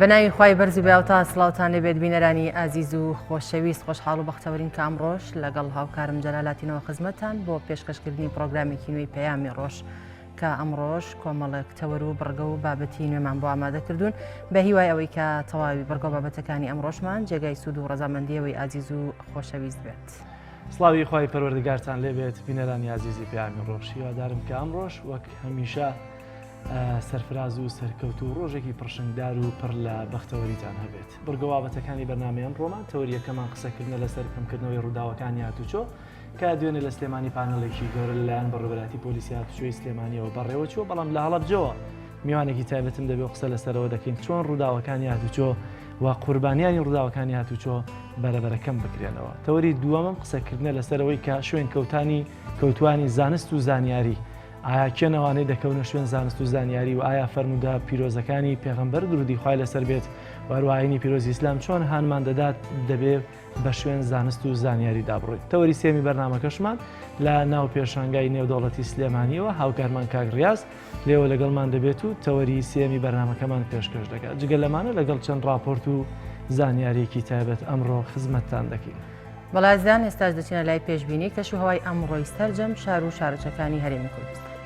بەناوی خوای بەرز و بێهاوتا سڵاوتان لێبێت بینەرانی ئازیز و خۆشەویست خۆشحاڵ و بەختەوەرین کە ئەمڕۆش لەگەڵ هاوکارم جەلالاتینەوە خزمەتتان بۆ پێشکەشکردنی پرۆگرامێکی نوێی پەیامی ڕۆژ کە ئەمڕۆش کۆمەڵێک تەوەر و بڕگە و بابەتی نوێمان بۆ ئامادە کردوون بە هیوای ئەوەی کە تەواوی بڕگە و بابەتەکانی ئەمڕۆشمان جێگای سوود و ڕەزامەندیەوەی ئازیز و خۆشەویست بێت. سڵاوی خوای پەروەردگارتان لێبێت بینەرانی ئازیزی پەیامی ڕۆژ هیوادارم کە ئەمڕۆش وەک هەمیشە سەرفراز و سەرکەوت و ڕۆژێکی پڕشنگدار و پڕ لە بەختەوەریتان هەبێت بڕگە بابەتەکانی بەرنامەی ئەمڕۆمان تەوەریەکەمان قسەکردنە لەسەر کەمکردنەوەی ڕووداوەکانی هاتوچۆ کە دوێنێ لە سلێمانی پانێڵێکی گەورە لەلایەن بەڕێوەبەرایەتی پۆلیسی هاتوچۆی سلێمانیەوە بەڕێوەچووە بەڵام لە هەڵەبجەوە میوانێکی تایبەتم دەبێت قسە لەسەرەوە دەکەین چۆن ڕووداوەکانی هاتوچۆ و قوربانیانی ڕووداوەکانی هاتوچۆ بەرەبەرە کەم بکرێنەوە تەوەری دووەمم قسەکردنە لەسەرەوەی کە شوێن کەوتانی کەوتوانی زانست و زانیاری ئایا کێن ئەوانەی دەکەونە شوێن زانست و زانیاری و ئایا فەرموودە پیرۆزەکانی پێغەمبەر درودی خوای لەسەر بێت و هەروە ئاینی پیرۆزی ئیسلام چۆن هانمان دەدات دەبێ بە شوێن زانست و زانیاریدا بڕۆیت تەوەری سێمی بەرنامەکەشمان لە ناو پێشانگای نێودەوڵەتی سلێمانیەوە هاوکارمان کاک ڕیاز لێوە لەگەڵمان دەبێت و تەوەری سێمی بەرنامەکەمان پێشکەش دەکات جگە لەمانە لەگەڵ چەند ڕاپۆرت و زانیاریەکی تایبەت ئەمڕۆ خزمەتتان دەکەین. بەڵێ ئازیزان ئێستاش دەچینە لای پێشبینی کەش و هەوای ئەمڕۆی سەرجەم شار و شارۆچەکانی هەرێمی کوردستان.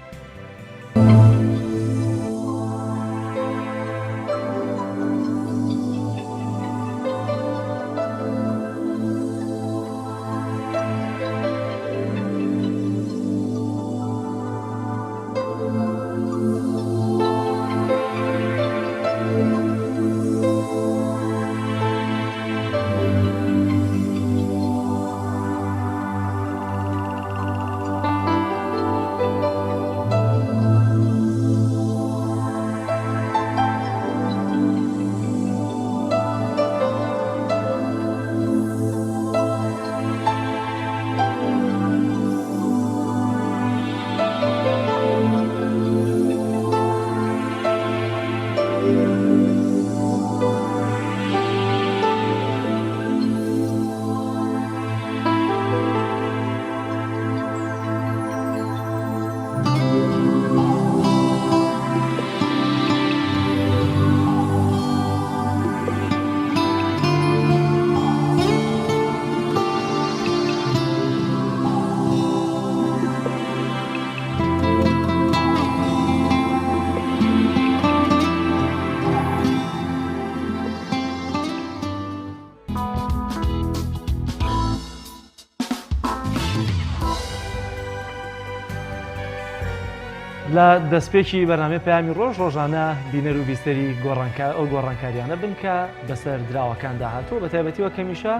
لە دەستپێکی بەرنامەی پەیامی ڕۆژ ڕۆژانە بینەر و بیستەری گۆڕانکار ئەو گۆڕانکاریانە بن کە بەسەر دراوەکاندا هاتووە بە تایبەتی وەک هەمیشە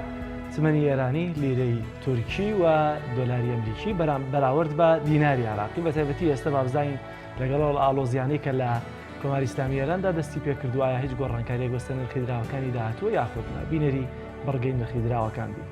تمەنی ئێرانی لیرەی تورکی و دۆلاری ئەمریکی بەرام بەراورد بە دیناری عراقی بە تایبەتی ئێستا بابزانین لەگەڵ ئەو ئاڵۆزیانەی کە لە کۆماری ئیسلامی ئێراندا دەستی پێکردووە ئایا هیچ گۆڕانکارییەک بەسەر نرخی دراوەکانی داهاتووە یاخود نا بینەری بڕگەی نرخی دراوەکان بین.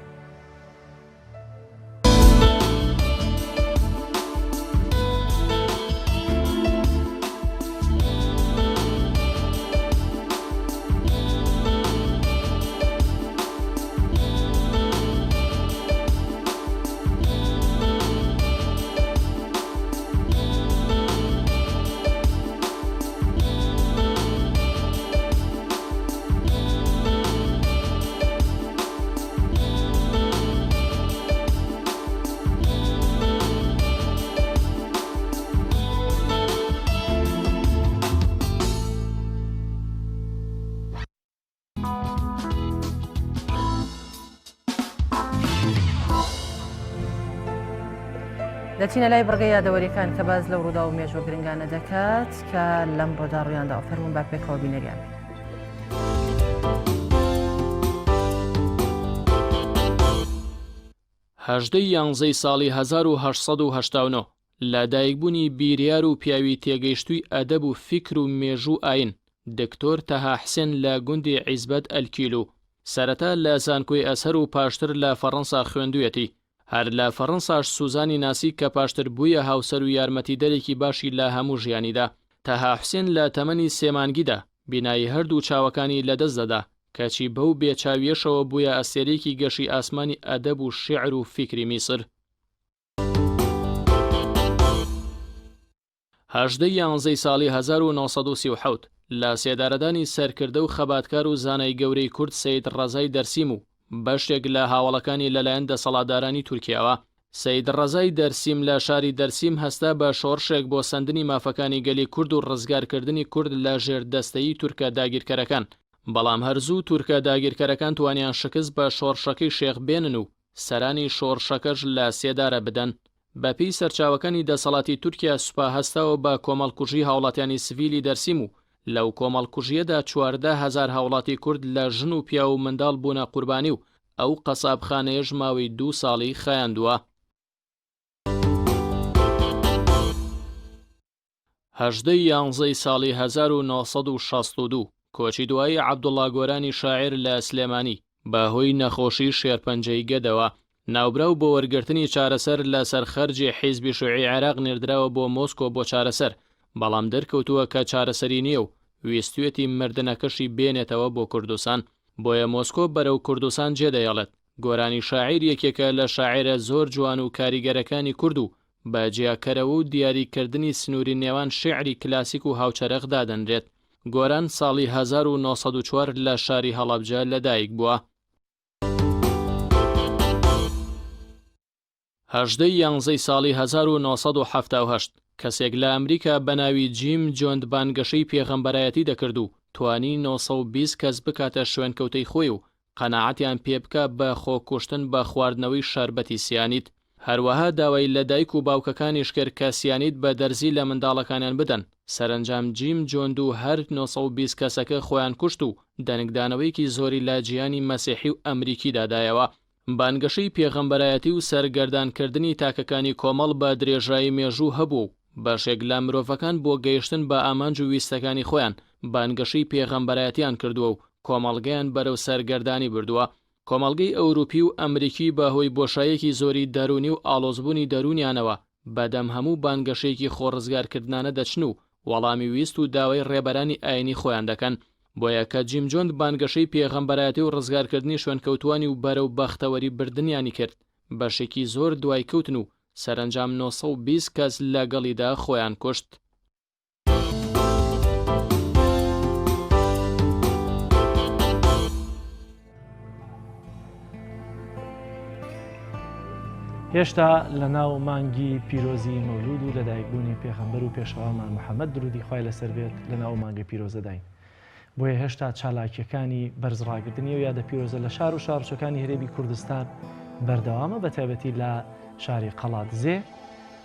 دەچینە لای بڕگە یادەوەریەکان کە باز لەو ڕوودا و مێژوە گرنگانە دەکات کە لەم ڕۆدا ڕوویاندا و فەرمونون با پێکەوە بینەریان بین. هەژدەی یانزەی ساڵی 1889 لە دایکبوونی بیریار و پیاوی تێگەیشتووی ئەدەب و فیکر و مێژوو و ئاین، دکتۆر تەها حسێن لە گوندی عیزبەت ئەلکیلو. سەرەتا لە زانکۆی ئەزهەر و پاشتر لە فەڕەنسا خوێندوویەتی. هەر لە فەڕەنساش سوزانی ناسی کە پاشتر بوویە هاوسەر و یارمەتیدەرێکی باشی لە هەموو ژیانیدا. تەها حوسێن لە تەمەنی سێ مانگیدا بینایی هەردوو چاوەکانی لەدەست دەدا، کەچی بەو بێ چاوییەشەوە بوویە ئەستێرەیەکی گەشی ئاسمانی ئەدەب و شیعر و فیکری میسر. هەژدەی یانزەی ساڵی 1937. لە سێدارەدانی سەرکردە و خەباتکار و زانای گەورەی کورد سەید ڕەزای دەرسیم و بەشێک لە هاوەڵەکانی لەلایەن دەسەڵاتدارانی تورکیاوە. سەید ڕەزای دەرسیم لە شاری دەرسیم هەستا بە شۆڕشێک بۆ سەندنی مافەکانی گەلی کورد و ڕزگارکردنی کورد لە ژێردەستەیی تورکە داگیرکەرەکان، بەڵام هەر زوو تورکە داگیرکەرەکان توانیان شکست بە شۆڕشەکەی شێخ بێنن و سەرانی شۆڕشەکەش لە سێدارە بدەن. بە پێی سەرچاوەکانی دەسەڵاتی تورکیا سوپا هەستاوە بە کۆمەڵکوژی هاوڵاتیانی سڤیلی دەرسیم و لەو کۆمەڵکوژییەدا 14,000 هاوڵاتی کورد لە ژن و پیاو و منداڵ بوونە قوربانی و ئەو قەسابخانەیەش ماوەی دوو ساڵی خایاندووە. 18 ی یانزەی ساڵی 1962 کۆچی دوایی عەبدوڵا گۆرانی شاعیر لە سلێمانی بە هۆی نەخۆشی شێرپەنجەی گەدەوە. ناوبراو بۆ وەرگرتنی چارەسەر لەسەر خەرجی حیزبی شوعی عێراق نێردراوە بۆ مۆسکۆ بۆ چارەسەر، بەڵام دەرکەوتووە کە چارەسەری نییە و ویستویەتی مردنەکەشی بێنێتەوە بۆ کوردستان. بۆیە مۆسکۆ بەرەو کوردستان جێدەهێڵێت. گۆرانی شاعیر یەکێکە لە شاعیرە زۆر جوان و کاریگەرەکانی کورد و بە جیاکەرەوە و دیاری کردنی سنووری نێوان شیعری کلاسیک و هاوچەرخ دادەنرێت. گۆران ساڵی 1904 لە شاری هەڵەبجە لەدایک بووە. 18 ی یانزەی ساڵی 1978 کەسێک لە ئەمریکا بە ناوی جیم جۆند بانگەشەی پێغەمبەرایەتی دەکرد و توانی 920 کەس بکاتە شوێنکەوتەی خۆی و قەناعەتیان پێ بکا بە خۆکوشتن بە خواردنەوەی شەربەتی سیانید. هەروەها داوای لە دایک و باوکەکانیش کرد کە سیانید بە دەرزی لە منداڵەکانیان بدەن. سەرەنجام جیم جۆند و هەر 920 کەسەکە خۆیان کوشت و دەنگدانەوەیەکی زۆری لە جیهانی مەسیحی و ئەمریکیدا دایەوە. بانگەشەی پێغەمبەرایەتی و سەرگەردانکردنی تاکەکانی کۆمەڵ بە درێژایی مێژوو هەبووە و بەشێک لە مرۆڤەکان بۆ گەیشتن بە ئامانج و ویستەکانی خۆیان بانگەشەی پێغەمبەرایەتیان کردووە و کۆمەڵگەیان بەرەو سەرگەردانی بردووە. کۆمەڵگەی ئەوروپی و ئەمریکی بە هۆی بۆشاییەکی زۆری دەروونی و ئاڵۆزبوونی دەروونیانەوە بەدەم هەموو بانگەشەیەکی خۆڕزگارکردنانە دەچن و وەڵامی ویست و داوای ڕێبەرانی ئایینی خۆیان دەکەن. بۆیە کە جیم جۆند بانگەشەی پێغەمبەرایەتی و ڕزگارکردنی شوێنکەوتووانی و بەرەو بەختەوەری بردنیانی کرد، بەشێکی زۆر دوای کەوتن و سەرەنجام 920 کەس لەگەڵیدا خۆیان کوشت. هێشتا لە ناو مانگی پیرۆزی مەولود و لەدایکبوونی پێغەمبەر و پێشەوامان محەممەد درودی خوای لەسەر بێت لە ناو مانگە پیرۆزەداین بۆیە هێشتا چالاکیەکانی بەرز ڕاگرتنی و یادە پیرۆزە لە شار و شارچەکانی هەرێمی کوردستان بەردەوامە بە تایبەتی لە شاری قەڵادزێ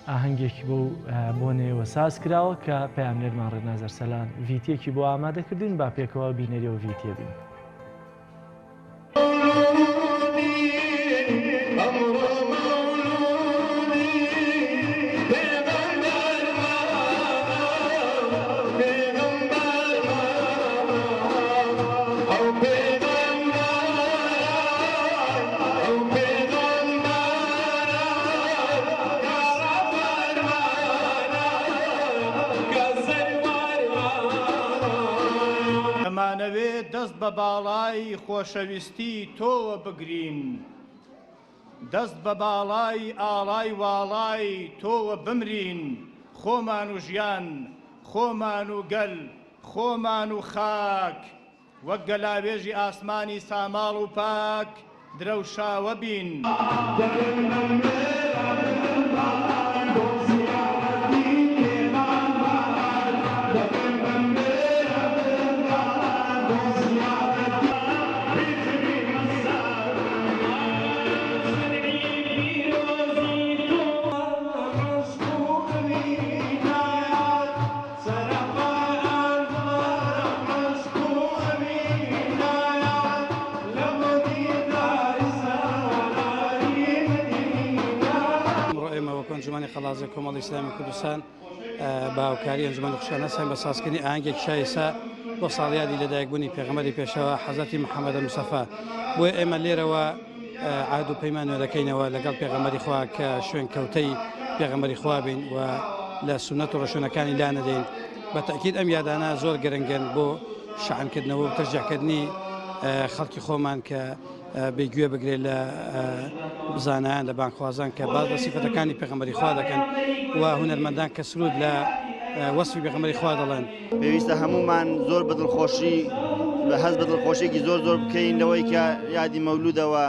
ئاهەنگێکی بەو بۆنەیەوە ساز کراوە کە پەیامنێرمان ڕێناز ئەرسەلان ڤیتیەکی بۆ ئامادە کردوین با پێکەوە بینەری ئەو ڤیتیە بین. دەمانەوێ دەست بە باڵای خۆشەویستی تۆوە بگرین، دەست بە باڵای ئاڵای واڵای تۆوە بمرین، خۆمان و ژیان، خۆمان و گەل، خۆمان و خاک، وەک گەلاوێژی ئاسمانی ساماڵ و پاک درەوشاوە بین. ئەمڕۆ ئێمە وەک ئەنجومەنی قەڵادزێ کۆمەڵی ئیسلامی کوردستان بە هاوکاری ئەنجومەنی خوشکان هەستاین بە سازکردنی ئاهەنگێکی شایستە بۆ ساڵیادی لەدایکبوونی پێغەمبەری پێشەوا حەزرەتی محەممەد مستەفا بۆیە ئێمە لێرەوە عەهد و پەیمان نوێ دەکەینەوە لەگەڵ پێغەمبەری خوا کە شوێنکەوتەی پێغەمبەری خوا بین و لە سوننەت و ڕێشوێنەکانی لا نەدەین بە تەئکید ئەم یادانە زۆر گرنگن بۆ شەعنکردنەوە و تەشجیعکردنی خەڵکی خۆمان کە بێ گوێ بگرێت لە زانایان لە بانگخوازان کە باس لە سیفەتەکانی پێغەمبەری خوا دەکەن و هونەرمەندان کە سرود لە. وەسفی پێغەمبەری خوا دەڵێن. پێویستە هەموومان زۆر بە دڵخۆشی هەست بە دڵخۆشیێکی زۆر زۆر بکەین لەوەی کە یادی مەولودەوە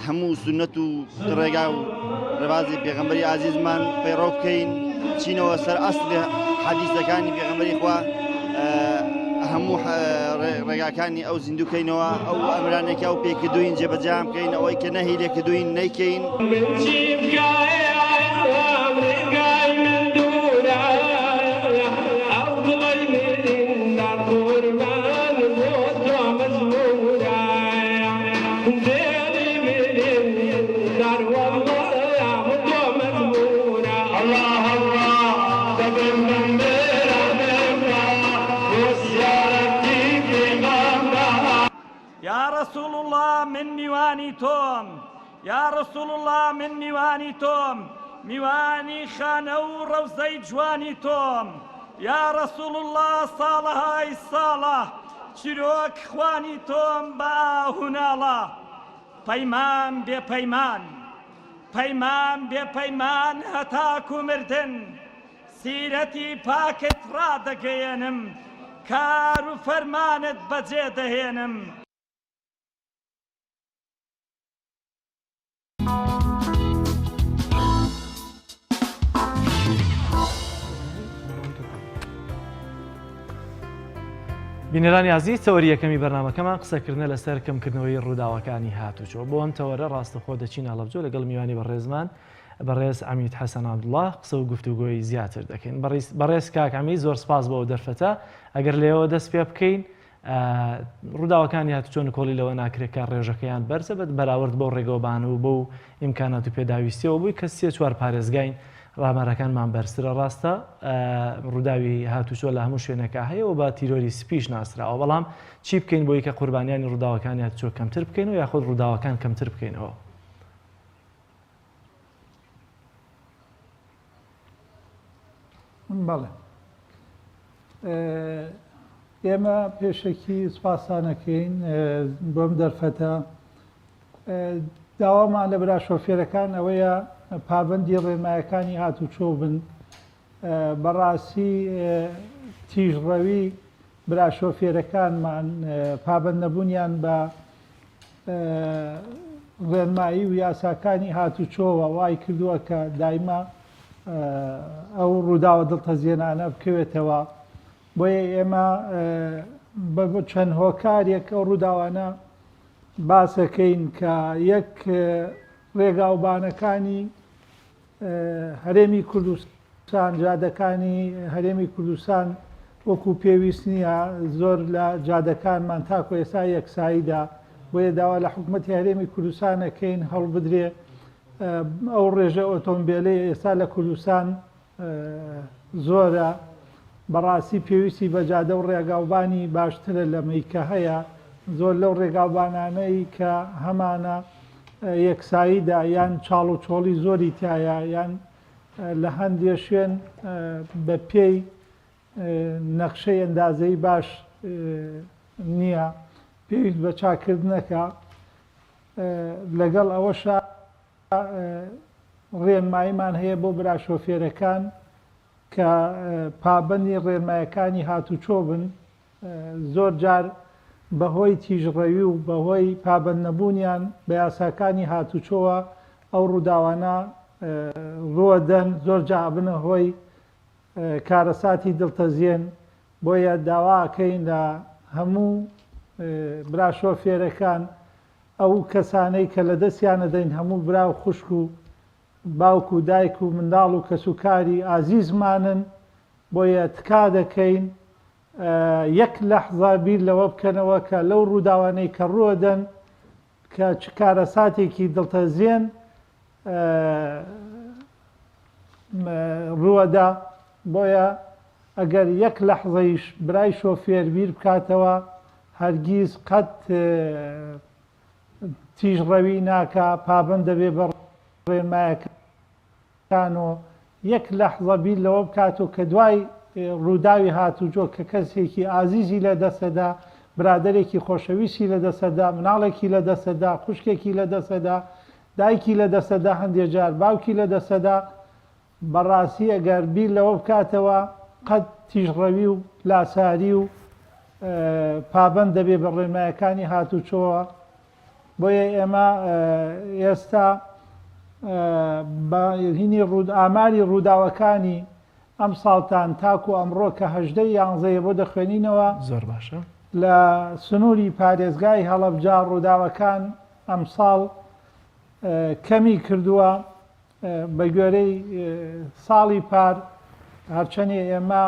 هەموو سونەت و ڕێگا و ڕێبازی پێغەمبەری ئازیزمان پەیڕەو بکەین چینەوە سەر ئەسلی حەدیسەکانی پێغەمبەری خوا هەموو ڕێگاکانی ئەو زیندوو کەینەوە ئەو ئەمرانێکی ئەو پێکردوین جێبەجام بکەین ئەوەی کە نەهی لێکردوین نەیکەین. یا رسول اللە من میوانی تۆم یا رسول اللە من میوانی تۆم میوانی خانە و ڕەوزەی جوانی تۆم یا رسول اللە ساڵەهای ساڵە چیرۆک خوانی تۆم بە ئاه و ناڵە پەیمان بێ پەیمان پەیمان بێ پەیمان هەتاکو مردن سیرەتی پاکت ڕادەگەیەنم، کار و فەرمانت بەجێ دەهێنم. بینەرانی ئازیز تەوەری یەکەمی بەرنامەکەمان قسەکردنە لەسەر کەمکردنەوەی ڕووداوەکانی هاتوچۆ. بۆ ئەم تەوەرە ڕاستەخۆ دەچینە هەڵەبجە لەگەڵ میوانی بەڕێزمان بەڕێز عەمید حەسەن عەبدوڵا قسە و گفتوگۆی زیاتر دەکەین. بەڕێز کاک عەمید زۆر سپاس بۆ ئەو دەرفەتە. ئەگەر لێوە دەست پێ بکەین ڕووداوەکانی هاتوچۆ نکۆڵی لەوە ناکرێت کە ڕێژەکەیان بەرزە بە بەراورد بەو ڕێگەوبان و بەو ئیمکانات و پێداویستیەوە بووی کە سێ چوار پارێزگاین ڕامارەکانمان بەرزترە ڕاستە ڕووداوی هاتوچۆ لە هەموو شوێنێکا هەیە و بە تیرۆری سپیش ناسراوە بەڵام چی بکەین بۆی کە قوربانیانی ڕووداوەکانی هاتوچۆ کەمتر بکەین و یاخود ڕووداوەکان کەمتر بکەینەوە؟ بەڵێ ئێمە پێشەکی سوپاسانەکەین بۆم دەرفەتە داوامان لە برا شۆفێرەکان ئەوەیە پابەندی ڕێنمایەکانی هاتوچۆ بن بەڕاستی تیژڕەوی برا شۆفێرەکانمان پابەند نەبوونیان بە ڕێنمایی و یاساکانی هاتوچۆوە وای کردووە کە دایمە ئەو ڕووداوە دڵتەزێنانە بکەوێتەوە بۆیە ئێمە بە چەند هۆکارێک ئەو ڕووداوانە باسەکەین کە یەک ڕێگاوبانەکانی هەرێمی کوردستان جادەکانی هەرێمی کوردستان وەکو پێویست نییە زۆر لە جادەکانمان تاکو ئێستا یەکساییدا بۆیە داوا لە حکوومەتی هەرێمی کوردستانەکەین هەڵبدرێ ئەو ڕێژە ئۆتۆمبیلەی ئێستا لە کوردستان زۆرە بەڕاستی پێویستی بە جادە و ڕێگاوبانی باشترە لەمەی کە هەیە زۆر لەو ڕێگاوبانانەی کە هەمانە یەکساییدا یان چاڵ و چۆڵی زۆری تایە یان لە هەندێ شوێن بە پێی نەخشەی ئەندازەی باش نییە پێویست بە چاکردنەکە لەگەڵ ئەوەشا ڕێنماییمان هەیە بۆ برا شۆفێرەکان کە پابەندی ڕێنمایەکانی هاتوچۆ بن، زۆر جار بەهۆی تیژڕەوی و بەهۆی پابەندنەبوونیان بە یاساکانی هاتوچۆوە ئەو ڕووداوانە ڕووەدەن، زۆر جا ئەبنە هۆی کارەساتی دڵتەزێن، بۆیە داوا ئەکەین لە هەموو برا شۆفێرەکان ئەو کەسانەی کە لەدەستیان ئەدەین هەموو برا و خوشک و باوک و دایک و منداڵ و کەسوکاری ئازیزمانن، بۆیە تکا دەکەین یەک لەحزە بیر لەوە بکەنەوە کە لەو ڕووداوانەی کە ڕووەدەن کە چ کارەساتێکی دڵتەزێن ڕووەدا، بۆیە ئەگەر یەک لەحزەیش برای شۆفێر بیر بکاتەوە هەرگیز قەت تیژڕەوی ناکا، پابەند دەبێ بە ڕێنمایەکان و یەک لەحزە بیر لەوە بکاتەوە کە دوای ڕووداوی هاتوچۆ کە کەسێکی ئازیزی لە دەستەدا، برادەرێکی خۆشەویستی لە دەستەدا، مناڵێکی لە دەستەدا، خوشکێکی لە دەستەدا، دایکی لە دەستەدا، هەندێ جار باوکی لە دەستەدا، بەڕاستی ئەگەر بیر لەوە بکاتەوە. قەت تیژڕەوی و لاساری و پابەند دەبێ بە ڕێنمایەکانی هاتوچۆوە. بۆیە ئێمە ئێستا بە هینی ڕوود ئاماری ڕووداوەکانی ئەمساڵتان تاکو ئەمڕۆ کە 18 یانزەیە بۆ دەخوێنینەوە. زۆر باشە. لە سنووری پارێزگای هەڵەبجە ڕووداوەکان ئەمساڵ کەمی کردووە بە گوێرەی ساڵی پار، هەرچەنێ ئێمە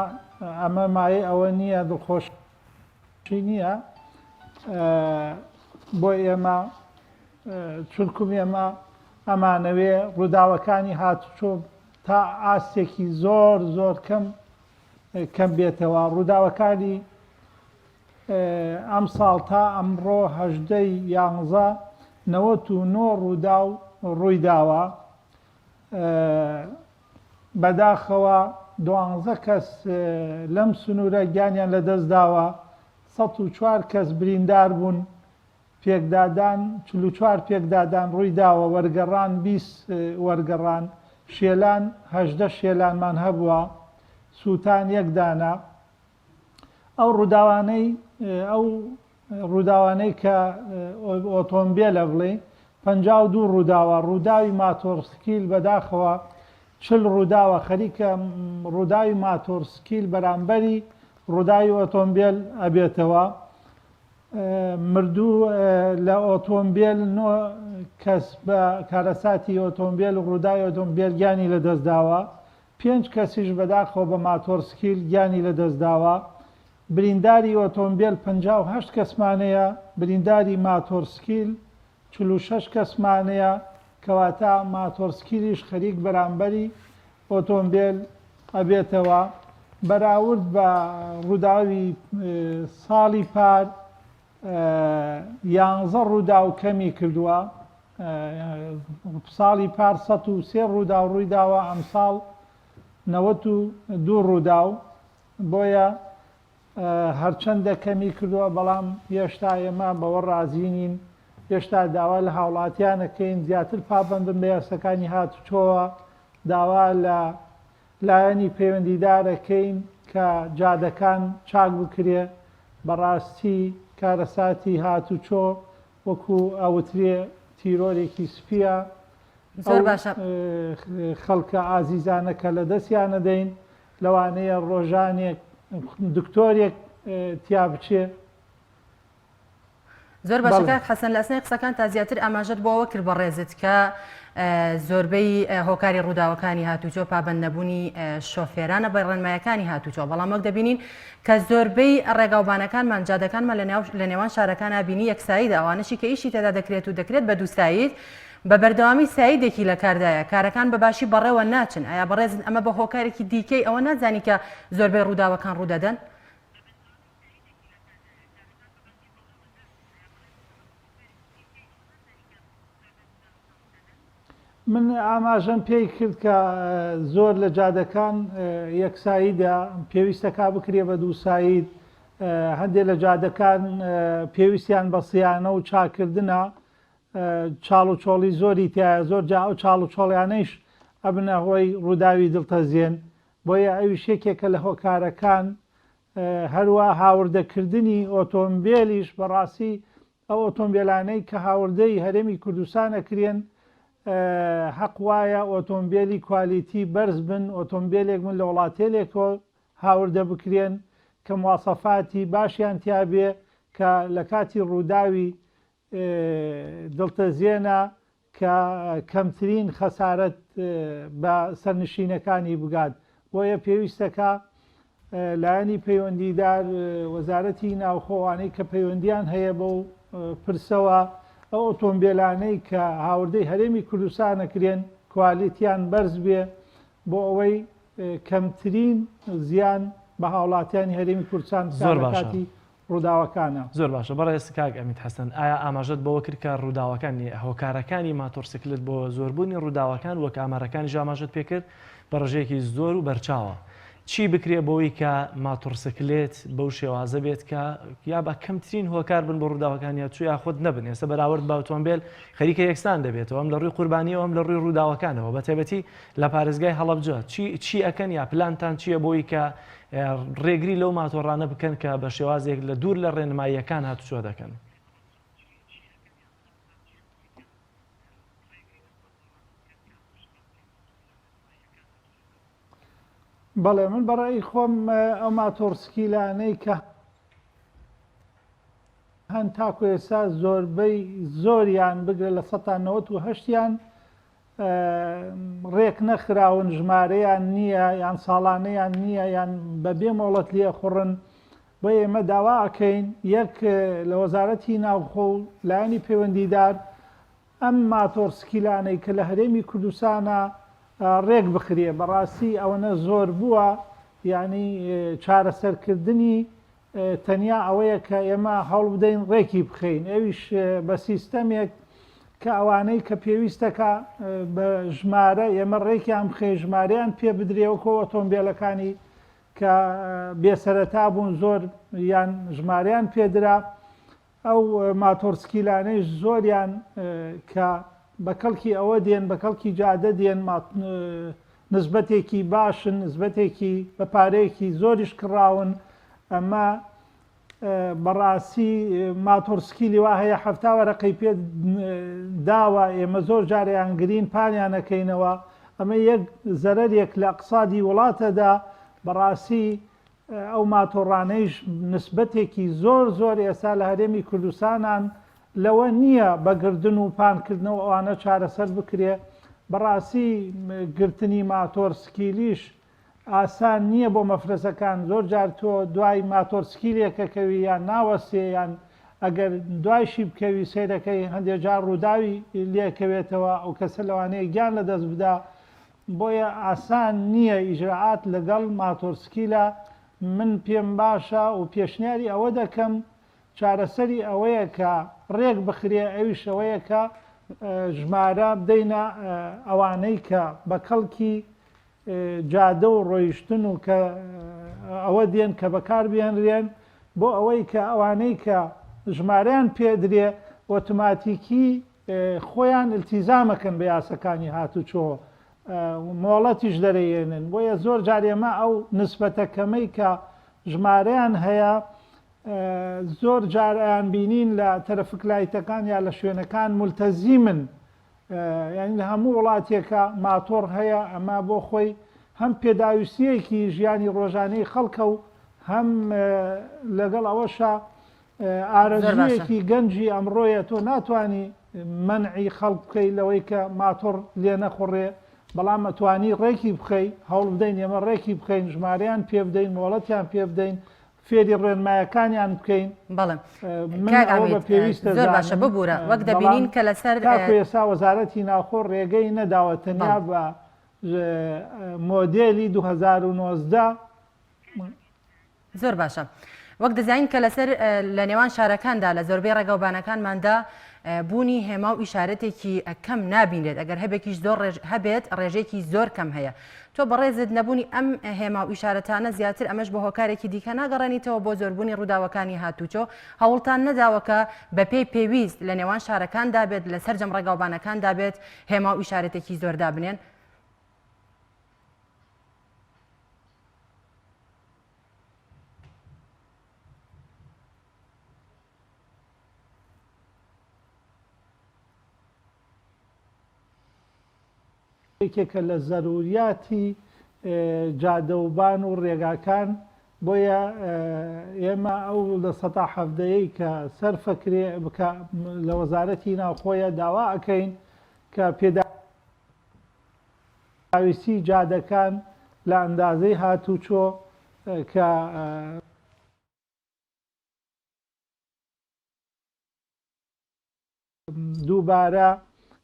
ئەمە مایەی ئەوە نییە دڵخۆشی نییە بۆ ئێمە چونکم ئێمە ئەمانەوێ ڕووداوەکانی هاتوچۆ تا ئاستێکی زۆر زۆر کەم کەم بێتەوە ڕووداوەکانی ئەمساڵ تا ئەمڕۆ 18 یانزە 99 ڕووداو ڕوویداوە بەداخەوە دوانزە کەس لەم سنوورە گیانیان لەدەستداوە، 104 کەس بریندار بوون، پێکدادان 44 پێکدادان ڕوویداوە، وەرگەڕان 20 وەرگەڕان، شێلان 18 شێلانمان هەبووە، سووتان یەک دانە. ئەو ڕووداوانەی ئەو ڕووداوانەی کە ئۆتۆمبێلە بڵێین 52 ڕووداوە، ڕووداوی ماتۆڕسکیل بەداخەوە 40 ڕووداوە، خەریکە ڕووداوی ماتۆڕسکیل بەرامبەری ڕووداوی ئۆتۆمبێل ئەبێتەوە. مردوو لە ئۆتۆمبێل نۆ کەس بە کارەساتی ئۆتۆمبێل و ڕووداوی ئۆتۆمبێل گیانی لەدەستداوە. پێنج کەسیش بەداخەوە بە ماتۆڕسکیل گیانی لەدەستداوە. برینداری ئۆتۆمبێل 58 کەسمان هەیە، برینداری ماتۆڕسکیل 46 کەسمان هەیە، کەواتە ماتۆڕسکیلیش خەریک بەرامبەری ئۆتۆمبێل ئەبێتەوە. بەراورد بە ڕووداوی ساڵی پار یانزە ڕووداو کەمی کردووە. ساڵی پار 103 ڕووداو ڕوویداوە، ئەمساڵ 92 ڕووداو. بۆیە هەرچەندە کەمی کردووە بەڵام هێشتا ئێمە بەوە ڕازی نین، هێشتا داوا لە هاوڵاتیان ئەکەین زیاتر پابەند بن بە یاساکانی هاتوچۆوە، داوا لە لایەنی پەیوەندیدار ئەکەین کە جادەکان چاک بکرێ، بەڕاستی کارەساتی هاتوچۆ وەکو ئەوترێ تیرۆرێکی سپییە، زۆر باشە. ئەو خەڵکە ئازیزانە کە لەدەستیان ئەدەین لەوانەیە ڕۆژانێک دکتۆرێک تیا بچێ. زۆر باشە کاک حەسەن لە ئەسنای قسەکان تا زیاتر ئاماژەت بۆ ئەوە کرد بەڕێزت کە زۆربەی هۆکاری ڕووداوەکانی هاتوچۆ پابند نەبوونی شۆفێرانە بە ڕێنمایەکانی هاتوچۆ بەڵام وەک دەبینین کە زۆربەی ڕێگاوبانەکانمان جادەکانمان لە نێوان شارەکان بینی یەکساییدا ئەوانەشی کە ئیشی تێدا دەکرێت و دەکرێت بە دووسایید بە بەردەوامی سایدێکی لە کاردایە، کارەکان بە باشی بەڕێوە ناچن، ئایا بەڕێزت ئەمە بە هۆکارێکی دیکەی ئەوە نازانی کە زۆربەی ڕووداوەکان ڕوودەدەن؟ من ئاماژەم پێی کرد کە زۆر لە جادەکان یەک سایدە، پێویستە کا بکرێ بە دوو ساید، هەندێک لە جادەکان پێویستیان بە صیانە و چاککردنە، چاڵ و چۆڵی زۆری تیایە زۆر جا ئەو چاڵ و چۆڵیانەیش ئەبنە هۆی ڕووداوی دڵتەزێن بۆیە ئەویش یەکێکە لە هۆکارەکان هەروا هاوردەکردنی ئۆتۆمبێلیش بەڕاستی ئەو ئۆتۆمبێلانەی کە هاوردەی هەرێمی کوردستان ئەکرێن هەق وایە ئۆتۆمبێلی کوالیتی بەرز بن ئۆتۆمبێلێک بن لە وڵاتێلێکەوە هاوردە بکرێن کە مواسەفاتی باشیان تیابێ کە لە کاتی ڕووداوی دڵتەزێنە کە کەمترین خەسارەت بە سەرنشینەکانی بگات، بۆیە پێویستە کە لایەنی پەیوەندیدار وەزارەتی ناوخۆ ئەوانەی کە پەیوەندیان هەیە بەو پرسەوە ئەو ئۆتۆمبێلانەی کە هاوردەی هەرێمی کوردستان ئەکرێن کوالیتیان بەرز بێ بۆ ئەوەی کەمترین زیان بە هاوڵاتیانی هەرێمی کوردستان بکات لە کاتی ڕووداوەکانە. زۆر باشە بەڕێز کاک ئەمید حەسەن ئایا ئاماژەت بەوە کرد کە ڕووداوەکان هۆکارەکانی ماتۆڕسکلت بۆ زۆربوونی ڕووداوەکان وەک ئامارەکانیش ئاماژەت پێکرد بە ڕێژەیەکی زۆر و بەرچاوە. چی بکرێ بۆی کە ماتۆڕسکلێت بەو شێوازە بێت کە یا بە کەمترین هۆکار بن بۆ ڕووداوەکان یا چوو یاخود نەبن ئێستا بەراورد بە ئۆتۆمبێل خەریکە یەکسان دەبێتەوە ئەم لە ڕووی قوربانیەوە ئەم لە ڕووی ڕووداوەکانەوە بە تایبەتی لە پارێزگای هەڵەبجە چی چی ئەکەن یا پلانتان چییە بۆی کە ڕێگری لەو ماتۆڕانە بکەن کە بە شێوازێک لە دوور لە ڕێنماییەکان هاتوچۆ دەکەن؟ بەڵێ من بەڕێی خۆم ئەو ماتۆڕسکیلانەی کە هەن تاکو ئێستا زۆربەی زۆریان بگرە لە سەتا نەوەت و هەشتیان ڕێک نەخراون ژمارەیان نییە یان ساڵانەیان نییە یان بەبێ مۆڵەت لێ خوڕن بۆ ئێمە داوا ئەکەین یەک لە وەزارەتی ناوخۆ و لایەنی پەیوەندیدار ئەم ماتۆڕ سکیلانەی کە لە هەرێمی کوردستانە ڕێک بخرێ بەڕاستی ئەوەنە زۆر بووە یانی چارەسەرکردنی تەنیا ئەوەیە کە ئێمە هەوڵ بدەین ڕێکی بخەین ئەویش بە سیستەمێک کە ئەوانەی کە پێویستەکە بە ژمارە ئێمە ڕێکیان بخەین ژمارەیان پێ بدرێ وەکۆ ئۆتۆمبیلەکانی کە بێسەرەتا بوون زۆر یان ژمارەیان پێدرا ئەو ماتۆڕسکیلانەیش زۆریان کە بە کەڵکی ئەوە دێن، بە کەڵکی جادە دێن، نسبەتێکی باشن، نسبەتێکی بە پارەیەکی زۆریش کڕاون، ئەمە بەڕاستی ماتۆڕسکیلی وا هەیە 70 وەرەقەی پێ داوە، ئێمە زۆر جار ئەیانگرین پانیان ئەکەینەوە، ئەمە یەک زەرەرێک لە ئەقسادی وڵاتەدا، بەڕاستی ئەو ماتۆڕانەیش نسبەتێکی زۆر زۆر ئێستا لە هەرێمی کوردستانان لەوە نییە بە گردن و پانکردنەوە ئەوانە چارەسەر بکرێ، بەڕاستی گرتنی ماتۆر سکیلیش ئاسان نییە بۆ مەفرەزەکان، زۆر جار تۆ دوای ماتۆر سکیلێک ئەکەوی یان ناوەستێ یان ئەگەر دوایشی بکەوی سەیرەکەی هەندێ جار ڕووداوی لێکەوێتەوە ئەو کەسە لەوانەیە گیان لەدەست بدا، بۆیە ئاسان نییە ئیجرائات لەگەڵ ماتۆرسکیلە، من پێم باشە و پێشنیاری ئەوە دەکەم چارەسەری ئەوەیە کە ڕێک بخرێ ئەویش ئەوەیە کە ژمارە بدەینە ئەوانەی کە بە کەڵکی جادە و ڕۆیشتن و کە ئەوە دێن کە بەکار بێنرێن بۆ ئەوەی کە ئەوانەی کە ژمارەیان پێدرێ ئۆتۆماتیکی خۆیان التیزامەکەن بە یاسەکانی هاتوچۆ مۆڵەتیش دەرەیەنن بۆیە زۆر جار ئێمە ئەو نسبەتە کەمەی کە ژمارەیان هەیە زۆر جار ئەیان بینین لە تەرەفک لایتەکان یا لە شوێنەکان ملتەزیمن یعنی لە هەموو وڵاتێکە ماتۆڕ هەیە ئەمە بۆ خۆی هەم پێداویستیەکی ژیانی ڕۆژانەی خەڵکە و هەم لەگەڵ ئەوەشە ئارەزوویەکی گەنجی ئەمڕۆیە تۆ ناتوانی مەنعی خەڵک بکەی لەوەی کە ماتۆڕ لێ نەخوڕێ بەڵام ئەتوانی ڕێکی بخەی هەوڵ بدەین ئێمە ڕێکی بخەین ژمارەیان پێ بدەین مۆڵەتیان پێ بدەین فێری ڕێنمایەکانیان بکەین بەڵێ من ئەوە بە پێویست زۆر باشە ببوورە وەک دەبینین کە لەسەر تاکو ئێستا وەزارەتی ناوخۆ ڕێگەی نەداوە تەنیا بە مۆدێلی 2019 زۆر باشە. وەک دەزانین کە لەسەر لە نێوان شارەکاندا لە زۆربەی ڕێگەوبانەکانماندا بوونی هێما و ئیشارەتێکی کەم نابینرێت ئەگەر هەبێکیش زۆر هەبێت ڕێژێکی زۆر کەم هەیە تۆ بەڕێزت نەبوونی ئەم هێما و ئیشارەتانە زیاتر ئەمەش بە هۆکارێکی دیکە ناگەڕێنیتەوە بۆ زۆربوونی ڕووداوەکانی هاتوچۆ هەوڵتان نەداوە کە بەپێی پێویست لە نێوان شارەکاندا بێت لە سەرجەم ڕێگاوبانەکاندا بێت هێما و ئیشارەتێکی زۆر دابنێن؟ یەکێکە لە زەروریاتی جادەوبان و ڕێگاکان بۆیە ئێمە ئەو لە سەتا حەڤدەیەی کە سەرفەکرێ بکە لە وەزارەتی ناوخۆیە داوا ئەکەین کە پێدا پێداویستی جادەکان لە ئەندازەی هاتوچۆ کە. دووبارە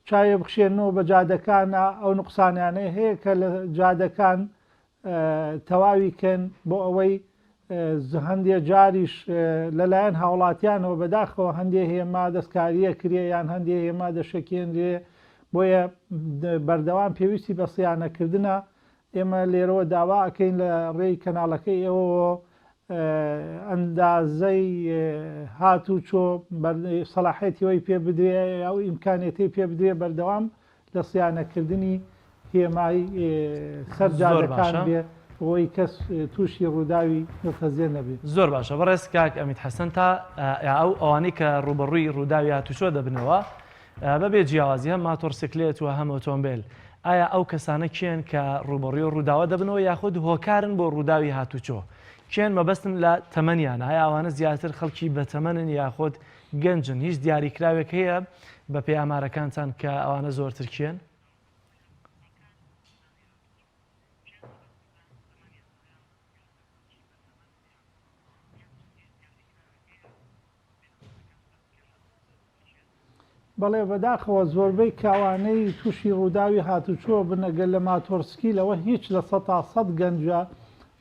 چاوێ بخشێنەوە بە جادەکانە ئەو نوقسانیانەی هەیە کە لە جادەکان تەواوی کەن بۆ ئەوەی هەندێ جاریش لەلایەن هاوڵاتیانەوە بەداخەوە هەندێ هێما دەستکاریە کرێ یان هەندێ هێما دەشەکێنرێ بۆیە بەردەوام پێویستی بە سیانەکردنە. ئێمە لێرەوە داوا ئەکەین لە ڕێی کەناڵەکەی ئێوەوە ئەندازەی هاتوچۆ سەلاحیەتی ئەوەی پێ بدرێ ئەو ئیمکانیەتەی پێ بدرێ بەردەوام لە صیانەکردنی هێمای سەر زۆر جادەکان باشە. بێ بۆی کەس تووشی ڕووداوی دڵتەزێن نەبێ. زۆر باشە بەڕێز کاک ئەمید حەسەن تا ئەو ئەوانەی کە ڕووبەڕووی ڕووداوی هاتوچۆ دەبنەوە بەبێ جیاوازی هەم ماتۆڕسکلێت و هەم ئۆتۆمبێل ئایا ئەو کەسانە کێن کە ڕووبەڕووی ڕووداوە دەبنەوە یاخود هۆکارن بۆ ڕووداوی هاتوچۆ کێن مەبەستم لە تەمەنیانە ئایا ئەوانە زیاتر خەڵکی بەتەمەنن یاخود گەنجن هیچ دیاریکراوێک هەیە بەپێی ئامارەکانتان کە ئەوانە زۆرتر کێن؟ بەڵێ بەداخەوە زۆربەی کاوانەی تووشی ڕووداوی هاتوچۆ بن ئەگەر لە ماتۆڕسکیلەوە هیچ 100% گەنجە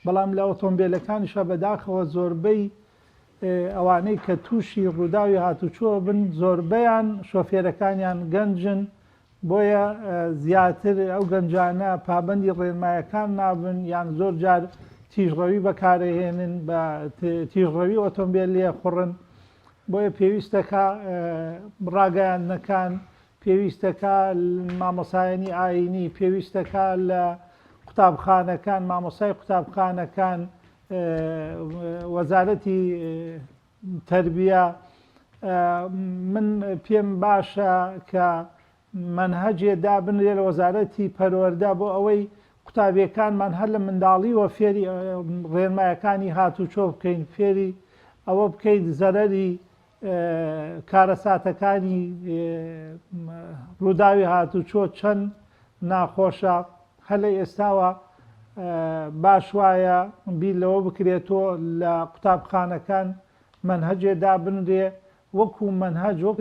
بەڵام لە ئۆتۆمبیلەکانیشە بەداخەوە زۆربەی ئەوانەی کە تووشی ڕووداوی هاتوچۆ بن زۆربەیان شۆفێرەکانیان گەنجن بۆیە زیاتر ئەو گەنجانە پابەندی ڕێنمایەکان نابن یان زۆر جار تیژڕەوی بەکارەهێنن بە تیژڕەوی ئۆتۆمبیل لێخوڕن بۆیە پێویستەکە ڕاگەیاندنەکان پێویستەکە مامۆسایانی ئاینی پێویستەکە لە قوتابخانەکان مامۆسای قوتابخانەکان وەزارەتی تەربیە من پێم باشە کە مەنهەجێ دابنرێ لە وەزارەتی پەروەردە بۆ ئەوەی قوتابیەکانمان هەر لە منداڵیوە فێری ڕێنمایەکانی هاتوچۆ بکەین فێری ئەوە بکەیت زەرەری کارەساتەکانی ڕووداوی هاتوچۆ چەند ناخۆشە هەر لە ئێستاوە باش وایە بیر لەوە بکرێتەوە لە قوتابخانەکان مەنهەجێ دابنرێ وەکو مەنهەج وەک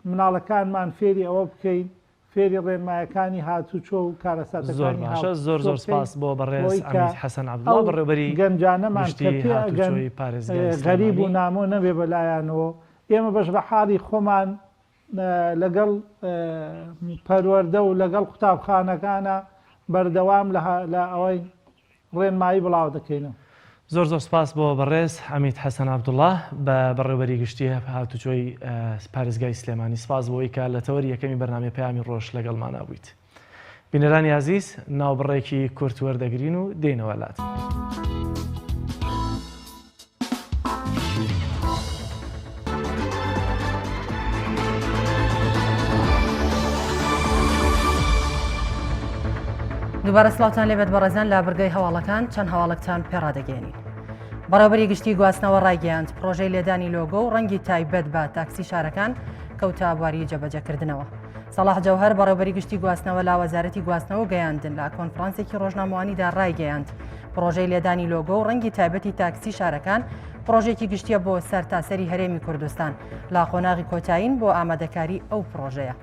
مناڵەکانمان فێری ئەوە بکەین فێری ڕێنمایەکانی هاتوچۆ و زۆر کارەساتەکانی باشە زۆر هاتوچۆ زۆر بکەین سپاس بۆ بەڕێز بۆی کە عەمید حەسەن عەبدوڵا ئەو بەڕێوبەری گەنجانەمان کە گشتی پێ ئەگەن هاتوچۆی پارێزگای غەریب و سلێمانی. نامۆ نەبێ بەلایانەوە ئێمە بەش بە حاڵی خۆمان لەگەڵ پەروەردە و لەگەڵ قوتابخانەکانە بەردەوام لە ئەوەی ڕێنمایی بڵاو دەکەینەوە. زۆر زۆر سپاس بۆ بەڕێز عەمید حەسەن عەبدوڵا بە بەڕێوبەری گشتی هاتوچۆی پارێزگای سلێمانی سپاس بۆی کە لە تەوەری یەکەمی بەرنامەی پەیامی ڕۆژ لەگەڵمانا بوویت. بینەرانی ئازیز ناوبڕێکی کورت وەردەگرین و دێینەوە لات. دووبارە سڵاوتان لێبێت بەڕێزان لە بڕگەی هەواڵەکان چەند هەواڵێکتان پێڕادەگەێنین. بەڕێوەبەری گشتی گواستنەوە ڕایگەیاند پرۆژەی لێدانی لۆگۆ و ڕەنگی تایبەت بە تاکسی شارەکان کەوتە بواری جێبەجێکردنەوە. سەڵاح جەوهەر بەڕێوبەری گشتی گواستنەوە لە وەزارەتی گواستنەوە و گەیاندن لە کۆنفرانسێکی ڕۆژنامەوانیدا ڕایگەیاند پڕۆژەی لێدانی لۆگۆ و ڕەنگی تایبەتی تاکسی شارەکان پڕۆژێکی گشتیە بۆ سەرتاسەری هەرێمی کوردستان لە قۆناغی کۆتایین بۆ ئامادەکاری ئەو پڕۆژەیە.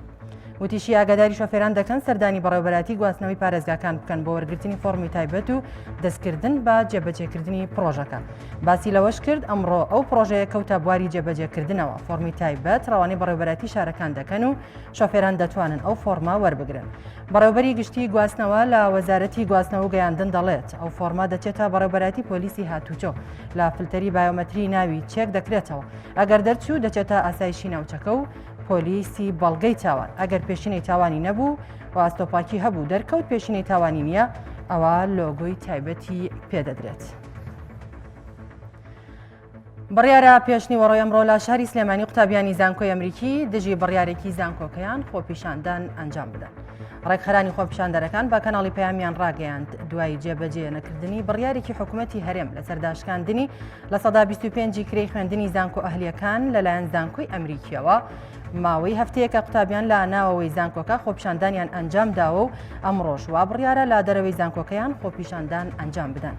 وتیشی ئاگاداری شۆفێران دەکەن سەردانی بەڕێوەبەرایەتی گواستنەوەی پارێزگاکان بکەن بۆ وەرگرتنی فۆڕمی تایبەت و دەستکردن بە جێبەجێکردنی پڕۆژەکە. باسی لەوەش کرد ئەمڕۆ ئەو پڕۆژەیە کەوتە بواری جێبەجێکردنەوە، فۆڕمی تایبەت ڕەوانەی بەڕێوەبەرایەتی شارەکان دەکەن و شۆفێران دەتوانن ئەو فۆڕمە وەربگرن. بەڕێوەبەری گشتی گواستنەوە لە وەزارەتی گواستنەوە و گەیاندن دەڵێت، ئەو فۆڕمە دەچێتە بەڕێوەبەرایەتی پۆلیسی هاتوچۆ، لە فلتەری بایۆمەتری ناوی چێک دەکرێتەوە، ئەگەر دەرچوو دەچێتە ئاسایشی ناوچەکە و پۆلیسی بەڵگەی تاوان، ئەگەر پێشینەی تاوانی نەبوو و ئاستۆپاکی هەبوو دەرکەوت پێشینەی تاوانی نییە، ئەوا لۆگۆی تایبەتی پێدەدرێت. بڕیارە پێشنیوەڕۆی ئەمڕۆ لە شاری سلێمانی قوتابیانی زانکۆی ئەمریکی دژی بڕیارێکی زانکۆکەیان خۆپیشاندان ئەنجام بدەن. ڕێکخەرانی خۆپیشاندەرەکان بە کەناڵی پەیامیان ڕاگەیاند دوای جێبەجێ نەکردنی بڕیارێکی حکوومەتی هەرێم لەسەر داشکاندنی 25% کرێی خوێندنی زانکۆ ئەهلیەکان لەلایەن زانکۆی ئەمریکیەوە ماوەی هەفتەیەکە قوتابیان لە ناوەوەی زانکۆکە خۆپیشاندانیان ئەنجام داوە و ئەمڕۆش وا بڕیارە لە دەرەوەی زانکۆکەیان خۆپیشاندان ئەنجام بدەن.